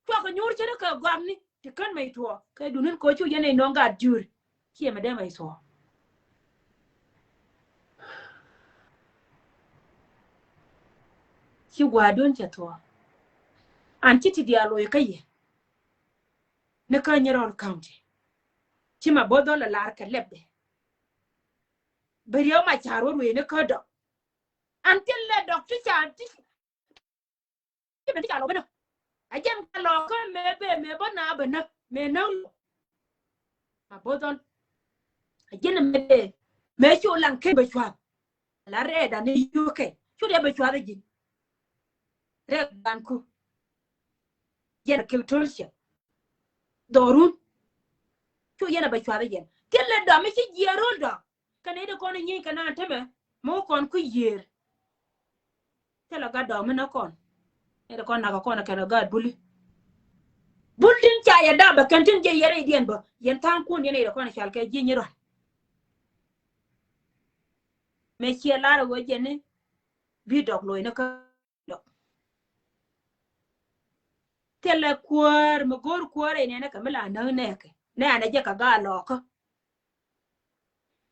Cuakɛ nyuur cä ni kɛ gɔakni ti kän mɛy tuɔɔk kɛ dunin kɔ cu yɛn nɛ nɔŋ gat juri. Ciɛ mɛ dee mɛy thuɔɔk. Ci gua̱a̱dun cɛ thuɔɔk. An ci ti diaal loc kä yɛ. Ni kä Nyirol County. Ci ma bo̱th dhɔl a lar kɛ lɛpdɛ. Bɛ riɛw ma ca̱r wä ruëëni kä dɔk. An thil lɛ dɔk ti ca ti. Ci ben ti ca lɔ ben a jɛn ka lɔ kä mɛ bɛ mɛ bä na bɛ na mɛ na lɔ. Ma bo̱th dhɔl. A jɛn mɛ bɛ mɛ cu laŋ ken bɛ cuath. La rɛɛda ni yukɛ cu dee bɛ cuath a ji̱n. rɛk ganku. Yɛn a kek tol cɛ dhɔrun. Cu yɛn a bɛ cuath yɛn thilɛ dɔm mi ci jiɛɛr rol dɔm. Kɛ nɛy ti kɔn inyieeny kɛ naan tämɛ mi wä kɔn ku yiëër. Thilɛ gat dɔɔk mi näk kɔn. Nɛy ti kɔn nakä kɔn kɛn kɛ gaat buli. Bul tin ca yɛ dap bɛ kɛn tin jɛ yɛn rɛydiɛn bä yɛn tha̱a̱ŋ kun yɛn nɛy ti kɔn cal kɛ ji̱ nyi rual. Mëë ciɛ lar ɛ ɣöö jɛn ni bi dɔk loc ni kä dɔk. Thilɛ kuäär mi go̱o̱r kuäär ɛ nɛnɛ kɛ mi la näk nɛɛkɛ nɛ anɛ jɛ kɛ gaat lɔɔkä.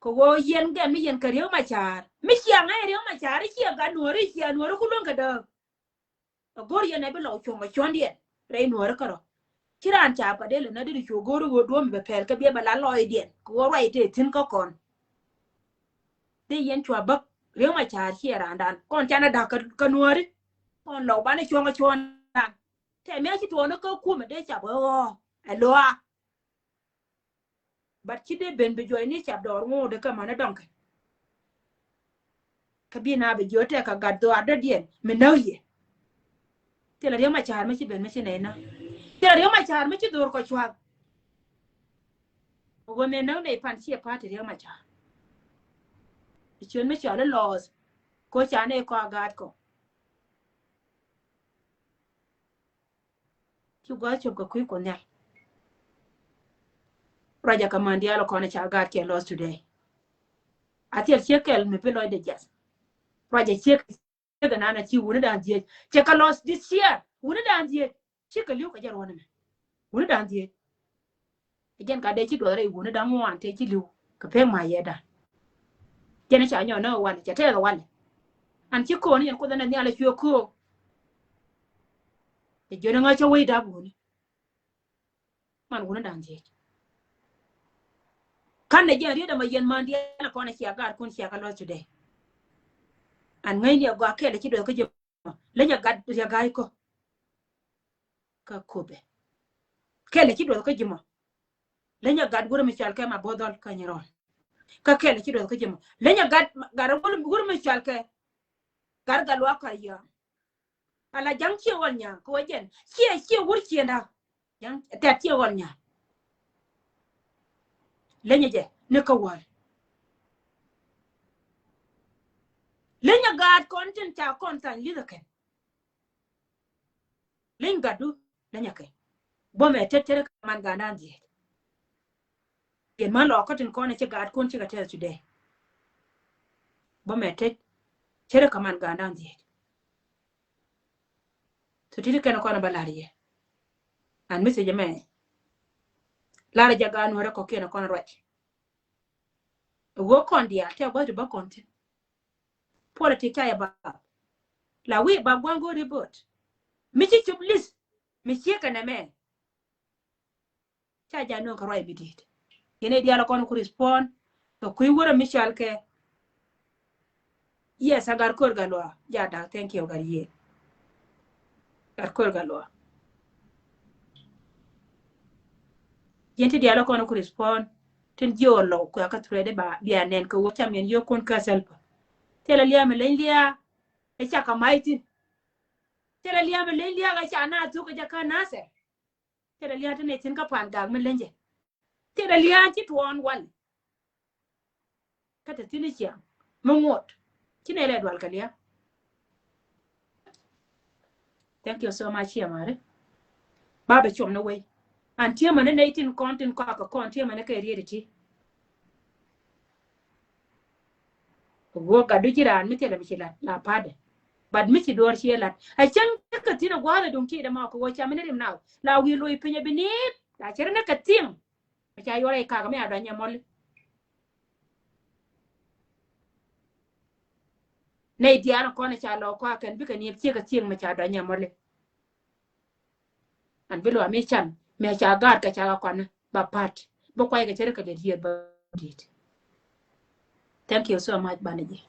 Kɛ ɣöö yɛn gɛm mi yɛn kɛ Riek Machar mi ciɛ ŋa̱c Riek Machar i̱ ciɛ gat nuɔ̱ɔ̱ri i̱ ciɛ nuɔ̱ɔ̱ri ku luäŋ kɛ dääk. Ɛ go̱r yɛn ɛ bi lɔw cuɔ̱ŋ ɛ cuɔ̱ndiɛn rɛy nuɔ̱ɔ̱ri kärɔ̱. Ci raan ca pa dee lɛ näk dee di cu go̱o̱ri ɣöö duɔ̱ɔ̱m bɛ pɛl kä biɛ bɛ la lɔɔcdiɛn kɛ ɣöö ruac tëë thi̱n kä kɔn. Dee yɛn cua bäk Riek Machar ciɛ raandan kɔn canɛ da̱k kä nuɔ̱ɔ̱ri. Kɔn lɔw banɛ cuɔ̱ŋ ɛ cuɔ̱ndan tɛmɛ ci tuɔɔni kä kumɛ dee cap ɣɔɔ ɛ loa. But ci dee ben bi juɔcni cap dɔɔr ŋo̱o̱dɛ kä mani dɔŋkɛ. Kä bi na bi jiö tɛk kɛ gat dhɔaar dɔ̱diɛn mi näk yɛ. Thilɛ Riek Machar mi ci ben mi ci nɛy na. Thilɛ Riek Machar mi ci dho̱r kɔ cua̱k. Ɣöö mëë näk nɛy pan ciɛ pa̱a̱t ti Riek Machar. Ciön mi cɔal i̱ lɔɔth ko ca nɛy kɔ a gaat kɔ. Ci gua̱a̱th cop kɛ kui̱ Kuoth Nhial. Ruacɛ kɛ män diaal kɔn ca gaat kɛ lost today. A thil ciek kɛl mi bi lɔcdɛ jiath. Ruacɛ ciek ciek kɛ nana ci wuni da̱a̱n dhieec cɛ kɛ lost this year. Wuni da̱a̱n dhieec ci kɛ li̱w kɛ jɛ ruɔ̱n mɛ. Wuni da̱a̱n dhieec. Ɛ jɛn ka dee ci duɔth rɛy wuni da̱ŋ ŋuan tëë ci li̱w kɛ pek ma yɛ da̱a̱n. Jɛn ca nyɔ nä wal cɛ tɛɛth wal. An ci ko̱o̱n yɛn Kuoth ɛn ɛ nhial ɛ cuɛ köök. Ɛ jiön ɛ ŋa̱c cä wec dap wuni. Man wuni da̱a̱n dhieec. Kan nɛ jɛn riet ɛmɔ yɛn man diɛn ɛ kɔn ɛ cia gaat kun cia kɛ lost today. An ŋäcni ɛ gɔaa kɛl ɛ ci duɔth kä ji̱ mɔ leny ɛ gat riɛ ga̱a̱c kɔ. Kä kopɛ kɛl ɛ ci duɔth kä ji̱ mɔ. Leny ɛ gat wurɛ mi cɔal kɛ ma bo̱o̱th dhɔl kä nyɛ rɔɔl. Kä kɛl ɛ ci duɔth kä ji̱ mɔ leny ɛ gat gat wurɛ mi cɔal kɛ gat gat luaak kä yɔ̱ɔ̱ŋ. Ala ja̱ŋ ciɛ ɣɔl nya̱a̱ kɛ wä jɛn ciɛ ciɛ wur ciënda. Ja̱ŋ tɛt ciɛ ɣɔl nya̱a̱. Lenyɛ jɛ ni kä wäl. Lenyɛ gaat kɔn tin ca kɔn thany li̱th ɛ kɛn. Leny gatdu lenyɛ kɛ. Bä mɛ tet cere kɛ man gandan dhiec. Yɛn man lɔ kä tin kɔn ci gaat kun ci kɛ tɛth today. Bä mɛ tet cere kɛ man gandan dhiec. So titi kɛn kɔn bä lar yɛ. An message mɛ lar jɛ gaat nuɔrɛ kɔkiɛn kɔn ruac. Wä kɔn diaal tɛ gua̱th ti bä kɔn thin. Politik ca yɛ bap. La wi̱i̱ bap gua̱n go̱o̱ri bot mi ci cop list mi ciek kɛ nɛ mɛ. Ca ja nööŋ kɛ ruac mi di̱i̱t. Yɛn ɛ diaal kɔn ku respond kɛ kui̱ wurɛ mi cɔal kɛ. Yes, a gat ko̱r gat luaak ja da̱k, thank you gat yiëë. Gat ko̱r gat luaak. Yɛn ti diaal kɔn ku respond tin jiö lɔw kua kä thread ba bia nɛn kɛ wä cam yɛn yö kun kä selpa. Thilɛ lia̱a̱ mi leny lia̱a̱ ɛ ca ka mac thin. Thilɛ lia̱a̱ mi leny lia̱a̱ ɛ ca na thuk ɛ ja kä nasɛr. Thilɛ lia̱a̱ tin ɛ thin kä pan gak mi leny jɛ. Thilɛ lia̱a̱ ci tuɔɔn wal. Kä te thi̱n i̱ ciaŋ mi ŋuɔt ci nɛ lɛ dual kɛ lia̱a̱. Thank you so much, Cia Mari. Ba bɛ cuɔm ni wei. An tiemɛ ni nɛy tin kɔn tin kɔakɛ kɔn tiemɛ ni kɛ riet iti. Wä gatdu ji̱ raan mi thilɛ mi ci lat la pa̱a̱dɛ. But mi ci duɔ̱ɔ̱r ciɛ lat a cäŋ kɛ thi̱n a gua̱a̱th a duŋ ti̱i̱dɛ ma kɛ wä cam mi ni rim naw la wi̱i̱ lo̱c piny a bi ni̱i̱t la cɛ ri ni kɛ thi̱ŋ. Mi ca yuɔr a ikak mi a dɔ̱ny a mɔli. Nɛy diaal kɔn ca lɔ kɔakɛn bikɛ niep ciek a thieŋ mi ca dɔny a mɔli. An bi luam i̱ can mi ca gaat kɛ ca kɛ kɔn ba pat bi kuay kɛ cɛ ri kɛ liet yieth ba di̱i̱t. Thank you so much banɛ ji̱.